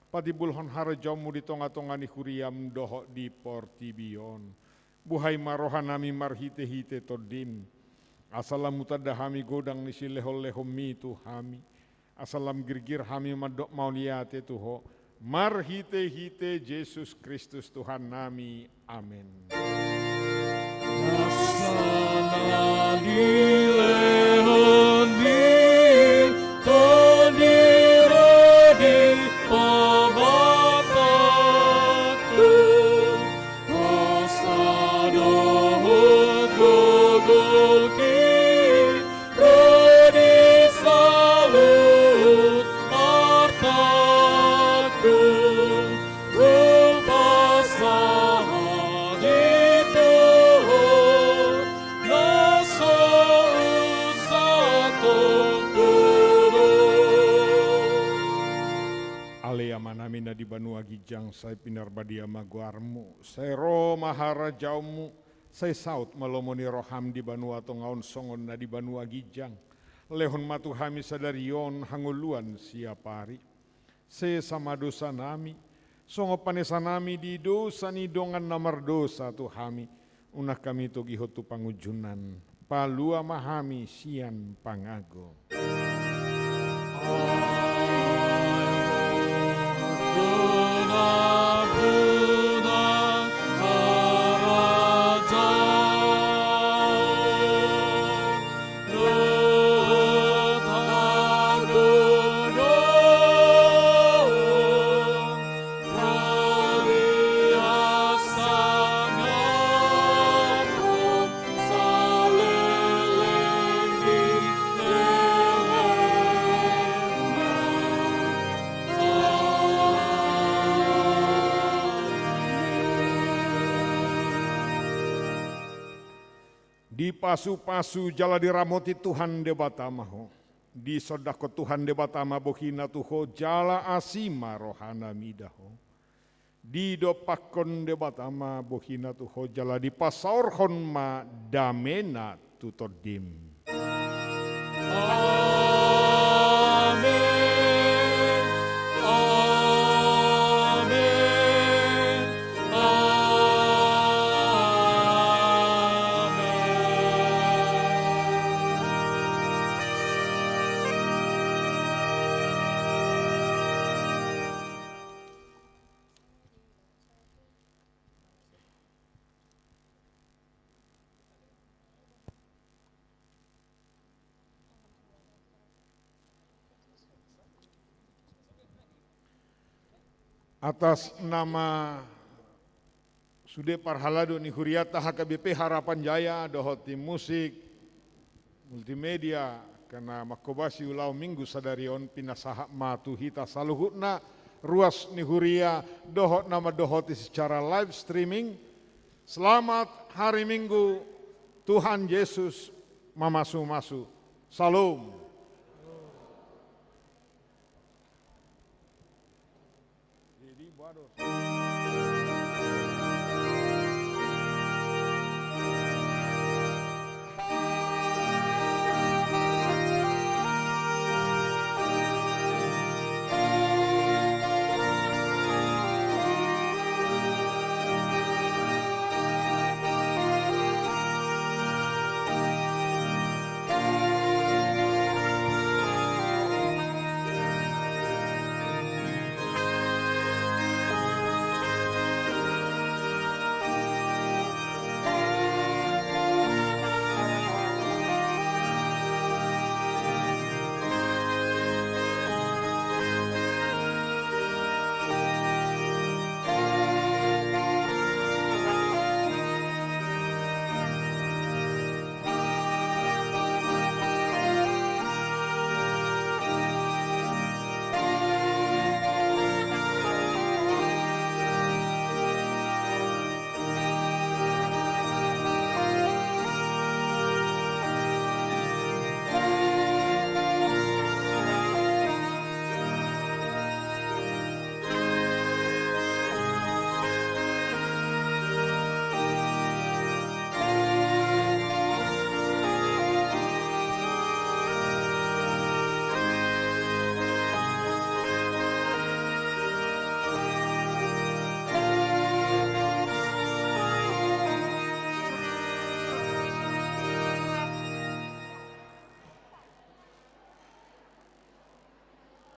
Patimbulhon harajaonmu di tongatonga ni huriam dohot di portibi on. Buhai ma rohanami marhitehite Tondim, asa lam hutanda hami godang ni silehonlehonmi tu hami, asa lam girgir hami mandok mauliate tu Ho, marhitehite Jesus Kristus Tuhannami. Amen. Nasa na nilehonmi Tondi ro di pamatangku, hosa dohot gogohi ro di ginjang, sai pinarbadia ma goarmu, sai ro ma harajaonmu, sai saut ma lomo ni roham di banua tonga on songon na di banua ginjang. Lehon ma tu hami sadari on hangoluan siapari. Sesa ma dosanami, songon panesanami di dosa ni dongan na mardosa tu hami. Unang hami togihon tu pangunjunan, palua ma hami sian pangago. Dipasupasu jala diramoti Tuhan Debata ma ho. Disondangkon Tuhan Debata ma bohina tu ho jala asi ma rohana mida ho. Didompakkon Debata ma bohina tu ho jala dipasaorhon ma damena tu tondim. Amen. Amen. Amen. Atas nama sude parhalado ni huriata H K B P Harapan Jaya dohot tim musik, multimedia, karena mangkobasi ulaon Minggu sadari on, pinasahat ma tu hita saluhutna, ruas ni huria, dohot na mandohoti secara live streaming. Selamat hari Minggu, Tuhan Yesus mamasu-masu. Shalom.